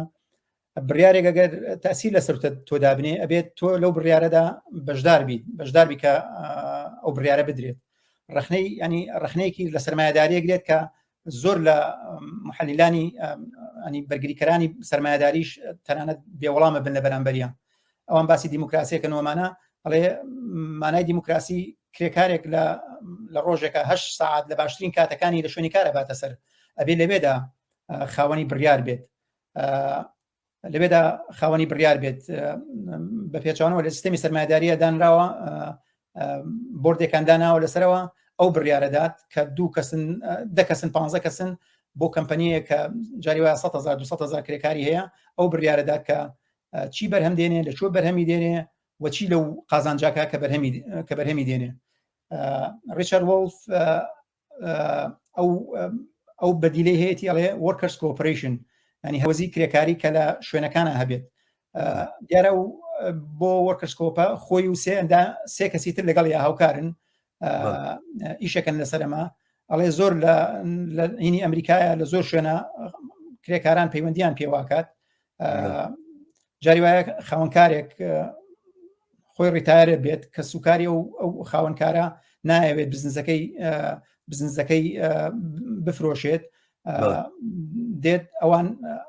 بڕیارێک ئەگەر تاسیر لەسەر تۆ دابنێ ئەبێت تۆ لەو بڕیارەدا بەشدار بیت بەشدار بی کە ئەو بڕیارە بدرێت ڕخنەی ینی ڕخنەیەکی لە سەرمایەداریەک دێت کە زۆر لە محلیلانی ینی بەرگریکەرانی سەرمایەداریش تەنانەت بێوەڵامە بن لە بەرامبەریان ئەوان باسی دیموکراسیەکەن ومانە ئەڵێ مانای دیموکراسی کرێکارێک لە لە ڕۆژێکە هه ساعت لە باشترین کاتەکانی لە شوێنی کارە باتە سەر ئەبێ لەوێدا خاوەنی بڕیار بێت لەوێدا خاوەنی بڕیار بێت بە پێچوانەوە لە سیستەمی سەرمایداریە دانراوە بۆردێکان داناوە لەسەرەوە ئەو بڕیارەدات کە دوو کەسن دە کەسن پ کەسن بۆ کەمپەنیە کە جاری وایە 100 200 کرێکاری هەیە ئەو بڕیارەدات کە چی بەرهەم دێنێ لە چۆ بەرهەمی دێنێ و چی لەو قازانجاکە کە بەرهەمی کە بەرهەمی دێنێ ڕیچارد وۆڵف ئەو ئەو بەدیلەی هەیەی ئەڵێ workers cooperation ینی هەوەزی کرێکاری کە لە شوێنەکانە هەبێت دیارە و بۆ workers co-op ە خۆی و سێ ئەندا سێ کەسی تر لەگەڵ یا هاوکارن ئیشەکەن لەسەرەمە ئەڵێ زۆر لە هینی ئەمریکایە لە زۆر شوێنە کرێکاران پەیوەندیان پێواکات جاری وایە خاوەنکارێک خۆی retire بێت کە سوکاری ئەو ئەو خاوەنکارە نایەوێت بزنسەکەی بزنسەکەی بفرۆشێت دێت ئەوان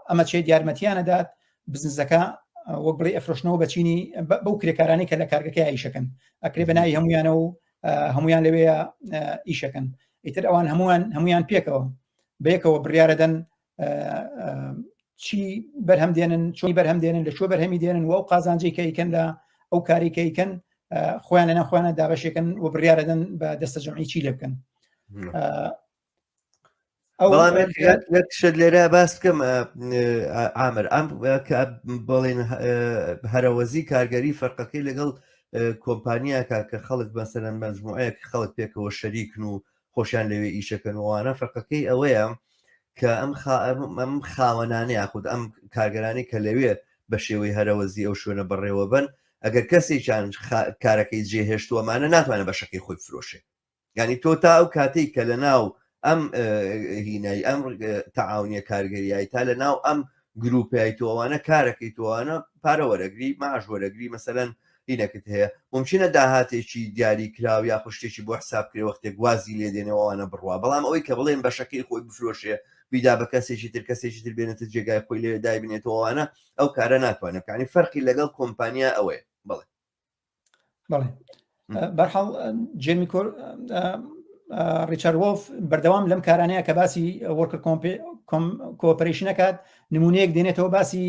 ئەمە چێت یارمەتیانەدات بزنسەکە وەک بڵێ ئەفرۆشنەوە بە چینی بەو کرێکارانی کە لە کارگەکەی ئیشەکەن ئەکرێ بە ناوی هەمویانە و هەمویان لەوێ ئیشەکەن ئیتر ئەوان هەمووان هەمویان پێکەوە بەیەکەوە بڕیارەدەن چی بەرهەم دێنن چۆنی بەرهەم دێنن لە کوێ بەرهەمی دێنن و ئەو قازانجی کە ئیکەن لە ئەو کاری کە ئیکەن خۆیان لەناو خۆیانە دابەشێکن و بڕیارەدەن بە دەستە جەمعی چی لێ بکەن. بەڵام یەک شت لێرە باس بکەم ئامر ئەم کە بڵێن هەرەوەزی کارگەری فەرقەکەی لەگەڵ کۆمپانیاکە کە خەڵک مەسەلەن مەجموعەیەک خەڵک پێکەوە شەریکن و خۆشیان لەوێ ئیشەکەن وانە فەرقەکەی ئەوەیە کە ئەم ئەم خاوەنانە یاخود ئەم کارگەرانی کە لەوێ بە شێوەی هەرەوەزی ئەو شوێنە بەڕێوەبن ئەگەر کەسێکیان کارەکەی جێهێشتووەمانە ناتوانێت بەشەکەی خۆی فرۆشێ یعنی تۆ تا ئەو کاتەی کە لە ناو ئەم هینای ئەم تەعاونیە کارگەریایی تا لە ناو ئەم گروپای تۆ ئەوانە کارەکەی تۆوانە پارە وەرەگری معاش وەرەگری مەسەلەن هینەکت هەیە ممکنە داهاتێکی دیاری کراو یا خوشتێکی بۆ حساب کرێ وەختێک وازی لێ دێنەوە ئەوانە بڕوا بەڵام ئەوەی کە بڵێن بەشەکەی خۆی بفرۆشێ بیدا بە کەسێکی تر کەسێکی تر بێنێتە جێگای خۆی لێ دایبنێتەوەوانە ئەو کارە ناتوانێت بکانی فەرقی لەگەڵ کۆمپانیا ئەوەیە بەڵێ بەڵێ بەرحاڵ جێمی کۆر ڕیچارد وۆڵف بەردەوام لەم کارانەیە کە باسی worker cooperation ەکات نمونەیەک دێنێتەوە باسی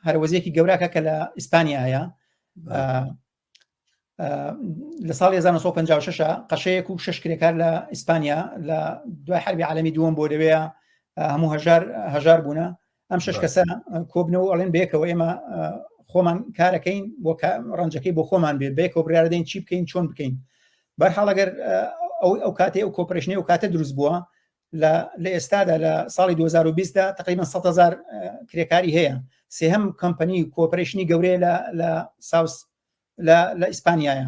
هەروەزیەکی گەوراکە کە لە ئیسپانیا هەیە لە ساڵی 1956 قەشەیەک و شش کرێکار لە ئیسپانیا لە دوای حربی عالمی دووەم بۆ لەوێ هەموو هەژار هەژار بوونە ئەم شش کەسە کۆبنەوە ئەڵێن بەیەکەوە ئێمە خۆمان کارەکەین بۆ ڕەنجەکەی بۆ خۆمان بێت بەیەکەوە بڕیاردەین چی بکەین چۆن بکەین بەرحاڵ ئەگەر ئەو ئەو کاتێ ئەو cooperation ی ئەو کاتە دروست بووە لە ئێستادا لە ساڵی 2020 دا تقریبا 100,000 کرێکاری هەیە سێهەم کۆمپەنی cooperation ی گەورەیە لە لە south لە لە ئیسپانیایە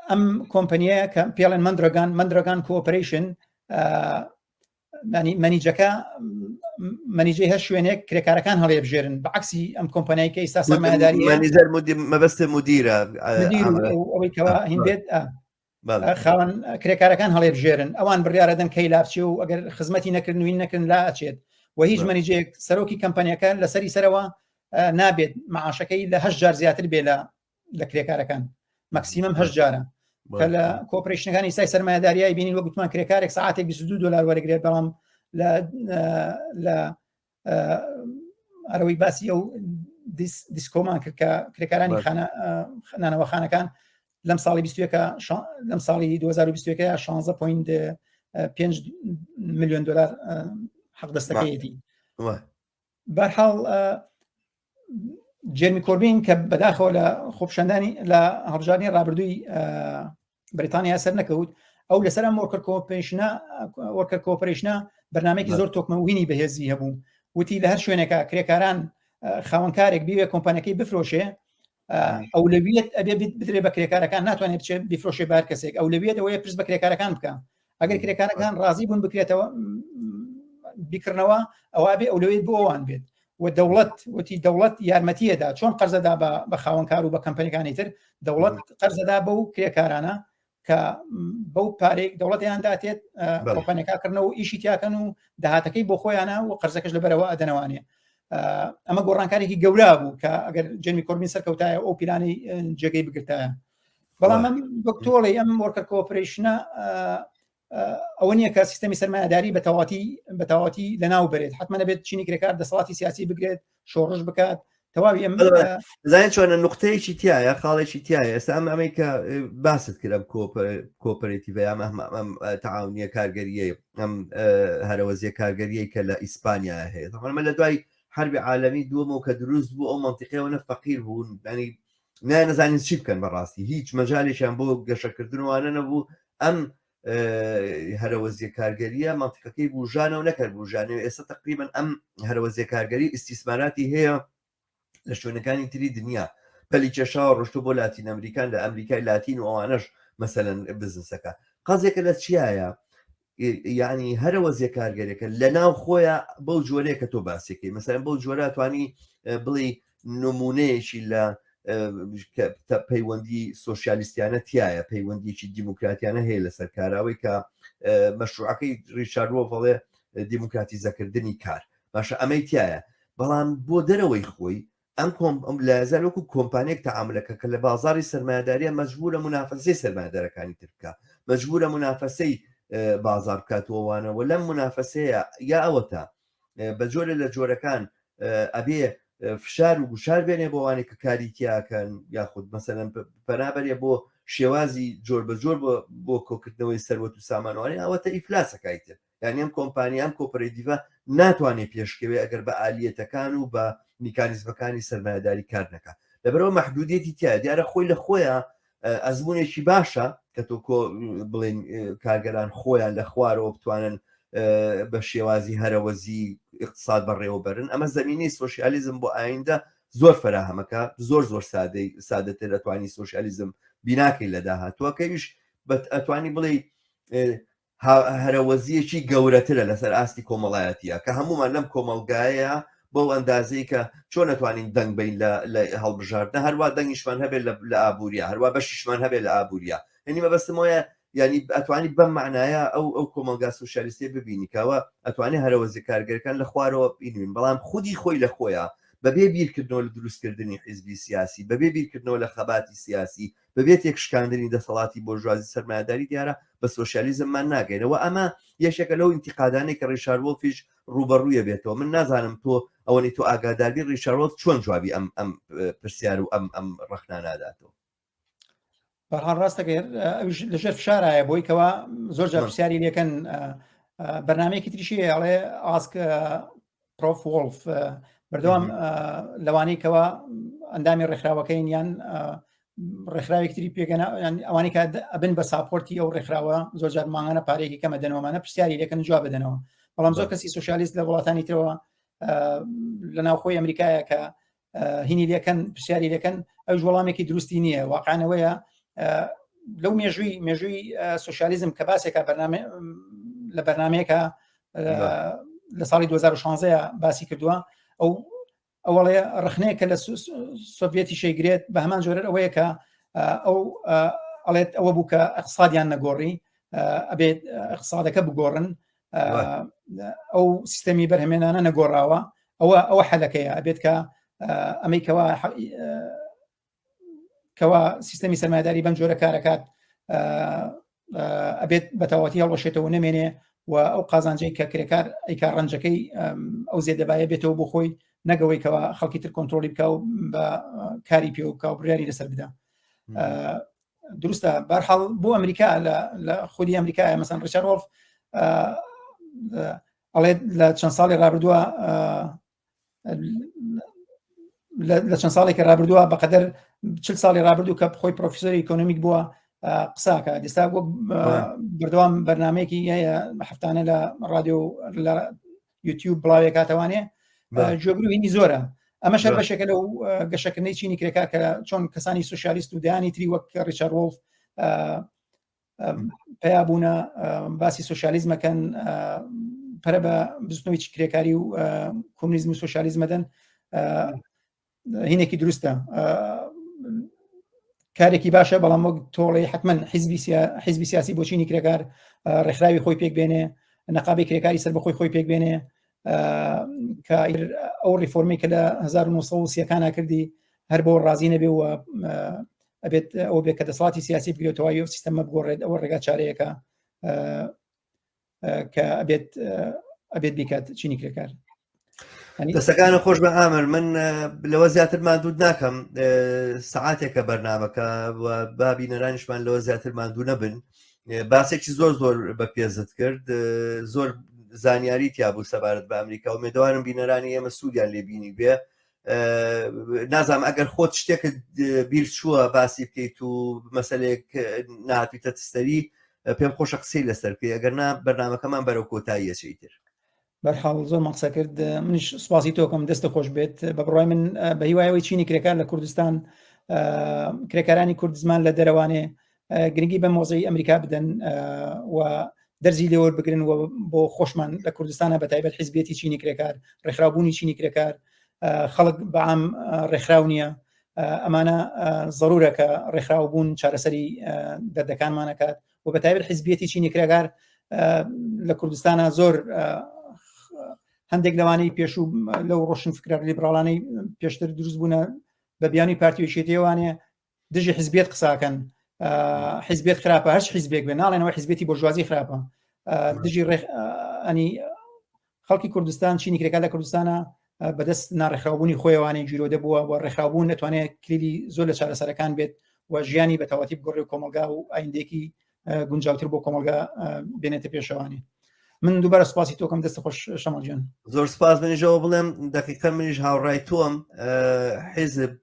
ئەم کۆمپانیەیە کە پێڵێن مەندرەگان مەندرەگان cooperation مەنیجەکە مەنیجەی هەر شوێنێک کرێکارەکان هەڵێبژێرن بە عکسی ئەم کۆمپانیای کە ئیستا سەرمایەداری manager مەبەستە مدیرە ئەوەی کەوا هین بێت خاوەن کرێکارەکان هەڵێبژێرن ئەوان بڕیارەدەن کەی لاپچێ و ئەگەر خزمەتی نەکردن وین نەکردن لا ئەچێت و هیچ مەنیجێک سەرۆکی کەمپانیەکە لەسەری سەرەوە نابێت معاشەکەی لە هەشت جار زیاتر بێ لە لە کرێکارەکان maximum هەشت جارە کە لە corporation ەکانی سای سەرمایەداریای بینین وەک گوتمان کرێکارێک ساعتێک 22 دلار وەرەگرێت بەڵام لە لە ئەرەوەی باسی ئەو دیسکۆمان کرد کە کرێکارانی خانە نانەوەخانەکان لەم ساڵی 21 لەم ساڵی 2021 16.5 میلیۆن دلار حەق دەستەکەیەتی بەرحاڵ جێرمی کۆربین کە بەداخەوە لە خۆپشاندانی لە هەڵبژاردنی ڕابردووی بریتانیا سەر نەکەوت ئەو لەسەر ئەم worker cooperation ە worker cooperation ە بەرنمێکی زۆر تۆکمەوینی بەهێزی هەبوو وتی لە هەر شوێنێکە کرێکاران خاوەنکارێک بیوێ کۆمپانیەکەی بفرۆشێ ئەولەویەت ئەبێ بدرێ بە کرێکارەکان ناتوانێت بچێت بیفرۆشێ بار کەسێک ئەولەویەت ئەوەیە پرس بە کرێکارەکان بکە ئەگەر کرێکارەکان ڕازی بوون بکرێتەوە بیکردنەوە ئەوە بێ ئەولەویەت بۆ ئەوان بێت و دەوڵەت وتی دەوڵەت یارمەتیەدا چۆن قەرزەدا بە خاوەنکار و بە کەمپەنیەکانی تر دەوڵەت قەرزەدا بەو کرێکارانە کە بەو پارێک دەوڵەتیان داتێت کۆمپانیەکە کردنەوە ئیشی تیاکەن و داهاتەکەی بۆ خۆیانە و قەرزەکەش لەبەرەوە ئەدەنەوانێ ئەمە گۆڕانکارێکی گەورە بوو کە ئەگەر جێمی کۆربین سەرکەوتایە ئەو پیلانی جێگەی بگرتایە بەڵام ئەم وەک تۆڵی ئەم worker cooperation ە ئەوە نییە کە سیستەمی سەرمایەداری بە تەواتی بە تەواتی لەناو بەرێت حتمما نەبێت چینی کرێکار دەسەڵاتی سیاسی بگرێت شۆڕش بکات تەواوی ئەم زانین چۆنە نقطەیەکی تایە خاڵێکی تایە ئێستا ئەم ئەمەی کە باست کرد ئەم cooperative ئەم ئەم تەعاونیە کارگەریە ئەم هەرەوەزیە کارگەریە کە لە ئیسپانیا هەیە ئەمە لە دوای حربی عالەمی دووەمەوە کە دروست بوو ئەو منتیقەوە نە فەقیر بوون ینی نانەزانین چی بکەن بەڕاستی هیچ مەجالێکیان بۆ گەشەکردنوانە نەبوو ئەم هەرەوەزیە کارگەریە مەنتیقەکەی بوژانەوە نەکرد بوژانەوە ئێستا تقریبا ئەم هەرەوەزیە کارگەری ئیستیسماراتی هەیە لە شوێنەکانی تری دنیا پەلی کێشاوە ڕۆشتو بۆ لاتین ئەمریکان لە ئەمریکای لاتین و ئەوانەش مەسەلەن بزنسەکە قەزێکە لە چیایە یعنی هەرەوەزیە کارگەرێکە لە ناو خۆیان بەو جۆرەیە کە تۆ باسیەکەی مەسەلەن بەو جۆرە توانی بڵێ نمونەیەکی لە پەیوەندی سۆسیالیستیانە تایە پەیوەندیکی دیموکراتیانە هەیە لەسەر کاراوەی کە مەشروعەکەی ڕیچارد وۆڵف ئەڵێ دیموکراتیزەکردنی کار باشە ئەمەی تایە بەڵام بۆ دەرەوەی خۆی ئەم کۆم ئەم لایەزار وەکو کۆمپانیەک تەعامولەکە کە لە بازاری سەرمایەداریە مەجبورە مونافەسەی سەرمایەدارەکانی تر بکە مەجبورە مونافەسەی بازار بکاتەوەوانە و لەم مونافەسەیە یا ئەوەتا بە جۆرە لە جۆرەکان ئەبێ فشار و گوشار بێنێ بۆوانێک کە کاری تیاکەن یاخود مەسەلەن پەنابەرێ بۆ شێوازی جۆر بە جۆر بۆ کۆکردنەوەی سەروەت و سامانوانێ ئەوەتە ئیفلاسەکەی تر یانی ئەم کۆمپانیا ئەم کۆپەرەتیڤە ناتوانێت پێشکەوێ ئەگەر بە ئالیەتەکان و بە میکانیزمەکانی سەرمایەداری کار نەکا لەبەرەوە مەحدودیەتی تیا دیارە خۆی لە خۆیان ئەزمونێکی باشە کە تۆ کۆ بڵێن کارگەران خۆیان لە خوارەوە بتوانن بە شێوازی هەرەوەزی اقتصاد بەڕێوە بەرن ئەمە زمینەی سۆسیالیزم بۆ ئایندە زۆر فراهەمەکە زۆر زۆر سادەی سادەتر ئەتوانی سۆسیالیزم بیناکەی لە داهاتووە کەویش ئەتوانی بڵێ هەرەوەزییەکی گەورەترە لەسەر ئاستی کۆمەڵایەتیە کە هەموومان لەم کۆمەڵگایەیە بەو ئەندازەی کە چۆن ئەتوانین دەنگ بین لە هەڵبژاردنە هەروا دەنگیشمان هەبێت لە ئابووریە هەروا بەشیشمان هەبێت لە ئابووریە یعنی مەبەستم وایە یعنی ئەتوانی بەم معنایە ئەو ئەو کۆمەڵگا سوسیالیستی ببینی کەەوە ئەتوانێ هەرەوەزی کارگەرەکان لە خوارەوە بینوین بەڵام خودی خۆی لە خۆیان بەبێ بیرکردنەوە لە دروستکردنی حیزبی سیاسی بەبێ بیرکردنەوە لە خەباتی سیاسی بەبێ تێکشکاندنی دەسەڵاتی بۆرژوازی سەرمایەداری دیارە بە سۆسیالیزممان ناگەینەوە ئەمە یەکێکە لەو ئینتیقادانەی کە ڕیشارد وۆڵفیش ڕووبەڕوویە بێتەوە من نازانم تۆ ئەوەنەی تۆ ئاگاداربی ڕیشارد وۆڵف چۆن جوابی ئەم ئەم پرسیار و ئەم ئەم ڕەخنانە ناداتەوە؟ بەرحاڵ ڕاستەکەی ئەویش لەژێر فشارایە بۆی کەوا زۆر جار پرسیاری لێکەن بەرنمەیەکی تریشی هەیە ئەڵێ Ask Prof Wolff بەردەوام لەوانەی کەوا ئەندامی ڕێکخراوەکەین یان ڕێکخراوێک تری پێگەنا ئەوانەی کە ئەبن بە support ی ئەو ڕێکخراوە زۆر جار مانگانە پارێکی کەمە دەنەوەمانە پرسیاری لەکەن جواب بدەنەوە بەڵام زۆر کەسی سوسیالیست لە وڵاتانی ترەوە لە ناوخۆی ئەمریکایە کە هینی لەکەن پرسیاری لەکەن ئەوش وەڵامێکی دروستی نییە واقعانەوەیە لەو مێژووی مێژووی سوسیالیزم کە باسێکە بەرنامە لە بەرنمەیەکە لە ساڵی 2016 باسی کردووە ئەو ئەوەڵێ ڕخنەیە کە لە سۆڤەتی شەیگرێت بە هەمان جۆرە ئەوەیە کە ئەو ئەڵێت ئەوە بوو کە ئەقسادیان نەگۆڕی ئەبێت اقتصادەکە بگۆڕن ئەو سیستەمی بەرهەمێنانە نەگۆڕاوە ئەوە ئەوە حەلەکەیە ئەبێت کە ئەمەی کەوا کەوا سیستەمی سەرمایداری بەم جۆرە کارەکات ئەبێت بەتەواتی هەڵوەشێتەوە نەمێنێ و ئەو قازانجەی کە کرێکار ئەیکا ڕەنجەکەی ئەو زێدەبایە بێتەوە بۆ خۆی نەگەوەی کەوا خەڵکی تر کۆنتترۆلی بکە و بە کاری پێوە بکە و بڕیاری لەسەر بدا دروستە بارحاڵ بۆ ئەمریکا لە خودی ئەمریکا مەسەن ڕیچارد وۆڵف ئەڵێت لە چەند ساڵی ڕابردووە لە چەند ساڵێکی ڕابردووە بەقەدەر چل ساڵی ڕابردوو کە خۆی پرۆفیسۆری ئیکۆنۆمیک بووە قساکە دیستا وەک بەردەوام بەرنمەیەکی هەیە هەفتانە لە ڕادیۆ لە یوتیوب بڵاوێکاتەوانێ گوێگروهینی زۆرە ئەمە شەر بەشێکە لەو گەشەکردنی چینی کرێکار کە چۆن کەسانی سوسیالیست و دەیانی تری وەک ڕیچارد وۆڵف پیا بوونە باسی سوسیالیزمەکەن پەرە بە بزنەوەی کرێکاری و کۆمونیزم و سوسیالیزمەدەن هینێکی دروستە کارێکی باشە بەڵام وەک تۆڵی حتمما حیزبی حیزبی سیاسی بۆ چینی کرێکار ڕێکخراوی خۆی پێک بێنێ نەقابی کرێکاری سەر بەخۆی خۆی پێک بێنێ کە ئەو ڕیفۆرمی کە لە 1930ەکانە کردی هەر بۆ ڕازی نەبێ و ئەبێت ئەو بێت کە دەسەڵاتی سیاسی بگرێتەوە ئەو سیستەمە بگۆڕێت ئەوە ڕێگا چارەیەکە کە ئەبێت ئەبێت بیکات چینی کرێکار دەستەکانە خۆش بە ئامر من لەوە زیاتر ماندوو ناکەم سعاتێکە بەرنمەکە و با بینەرانیشمان لەوە زیاتر ماندوو نەبن باسێکی زۆر زۆر بە پێزت کرد زۆر زانیاری تیا بوو سەبارەت بە ئەمریکا و مێدەوارم بینەرانی ئێمە سوودیان لێبینی بێ نازانم ئەگەر خۆت شتێکت بیر چووە باسی بکەیت و مەسلێک ناتویتە تستەری پێم خۆشە قسەی لەسەر بکەی ئەگەر نا بەرنمەکەمان بەرەو کۆتاییە چیتر. بەرحاڵ زۆر مەقسە کرد منیش سوپاسی تۆکەم دەستە خۆش بێت بە بڕای من بە هیوایەوەی چینی کرێکار لە کوردستان کرێکارانی کورد زمان لە دەرەوانێ گرنگی بە مۆزەی ئەمریکا بدەن و دەرزی لێوەر بگرن و بۆ خۆشمان لە کوردستانە بە تایبەت حیزبێتی چینی کرێکار ڕێکخراوبوونی چینی کرێکار خەڵک بەعام ڕێکخراو نییە. ئەمانە زەرورە کە ڕێکخراو بوون چارەسەری دەردەکانمانەکات و بە تایبەت حیزبیەتی چینی کرێکار لە کوردستانە زۆر هەندێک لەوانەی پێشوو لەو ڕۆشن فکرە لیبراڵانەی پێشتر دروست بوونە بە بیانی پارتی یەکێتیەوانێ دژی حزبیت قساکەن حزبێت خراپە هەرچ حزبێک بێ ناڵێنەوە حزبێتی بۆژوازی خراپە دژی ڕێخ ئەنی خەڵکی کوردستان چینی کرێکار لە کوردستانە بەدەست ناڕێکخراوبوونی خۆیوانەی گیرۆدە بووە و ڕێکخراوبوون دەتوانێت کلیلی زۆر لە چارەسەرەکان بێت و ژیانی بە تەواتی بگۆڕێ و کۆمەلگا و ئایندێکی گونجاوتر بۆ کۆمەلگا بێنێتە پێشەوانی من دووبارە سپاسی تۆکەم دەست خۆش شەماڵ گیان زۆر سپاس منیشەوە بڵێم دقیقە منیش هاوڕای تۆم حیزب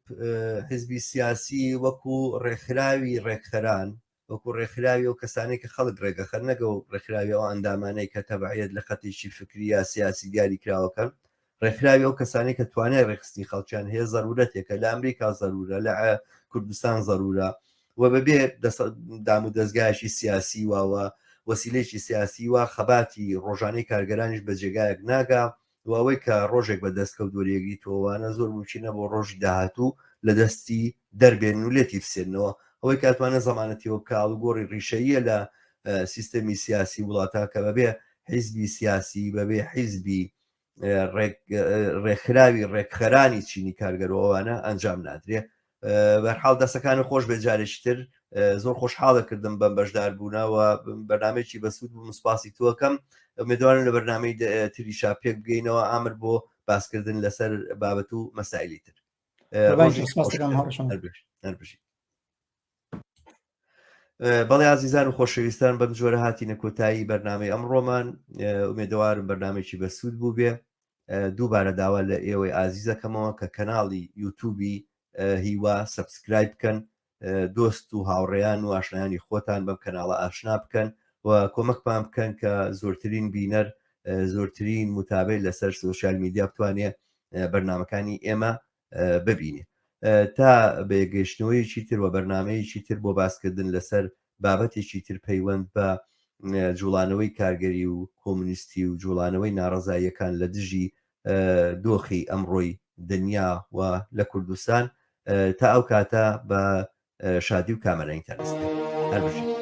حیزبی سیاسی وەکو ڕێکخراوی ڕێکخەران وەکو ڕێکخراوی ئەو کەسانەی کە خەڵک ڕێگەخەن نەک ئەو ڕێکخراوی ئەو ئەندامانەی کە تەبعیەت لە خەتێکی فکری یا سیاسی دیاری کراوەکەن ڕێکخراوی ئەو کەسانەی کە توانای ڕێکخستنی خەڵکیان هەیە زەرورەتێکە لە ئەمریکا زەرورە لە کوردستان زەرورە و بەبێ دام و دەستگایەکی سیاسی واوە وەسیلەیەکی سیاسی وا خەباتی ڕۆژانەی کارگەرانیش بە جێگایەک ناگا و ئەوەی کە ڕۆژێک بە دەستکەوت وەریەگریتەوە زۆر مومکینە بۆ ڕۆژی داهاتوو لە دەستی دەربێن و لێتی بسێنەوە ئەوەی کە ئەتوانێت زەمانەتیەوە بکە ئاڵوگۆڕی ڕیشەییە لە سیستەمی سیاسی وڵاتە کە بەبێ حیزبی سیاسی بەبێ حیزبی ڕێکخراوی ڕێکخەرانی چینی کارگەرەوەوانە ئەنجام نادرێ بەرحاڵ دەستەکانی خۆش بێ جارێکی تر زۆر خۆشحاڵە کردم بەم بەشدار بوونەوە بەرنمێکی بەسوود بوو سپاسی تۆکەم ئومێدوارم لە بەرنمەی تریشا پێک بگەینەوە ئامر بۆ باسکردن لەسەر بابەت و مەسایلی تر هەربژی بەڵێ ئازیزان و خۆشەویستان بەم جۆرە هاتینە کۆتایی بەرنمەی ئەمڕۆمان ئومێدەوارم بەرنمێکی بەسوود بوو بێ دووبارە داوا لە ئێوەی ئازیزەکەمەوە کە کەناڵی یوتوبی هیوا subscribe بکەن دۆست و هاوڕێیان و ئاشنایانی خۆتان بەم کەناڵە ئاشنا بکەن و کۆمەکمان بکەن کە زۆرترین بینەر زۆرترین متابع لەسەر social media بتوانێت بەرنمەکانی ئێمە ببینێ تا بەیەکگەیشتنەوەیەکی تر و بەرنمەیەکی تر بۆ باسکردن لەسەر بابەتێکی تر پەیوەند بە جوڵانەوەی کارگەری و کۆمونیستی و جوڵانەوەی ناڕەزاییەکان لە دژی دۆخی ئەمڕۆی دنیا و لە کوردستان تا ئەو کاتە بە شادی و کامەرانیتان هەر بژین.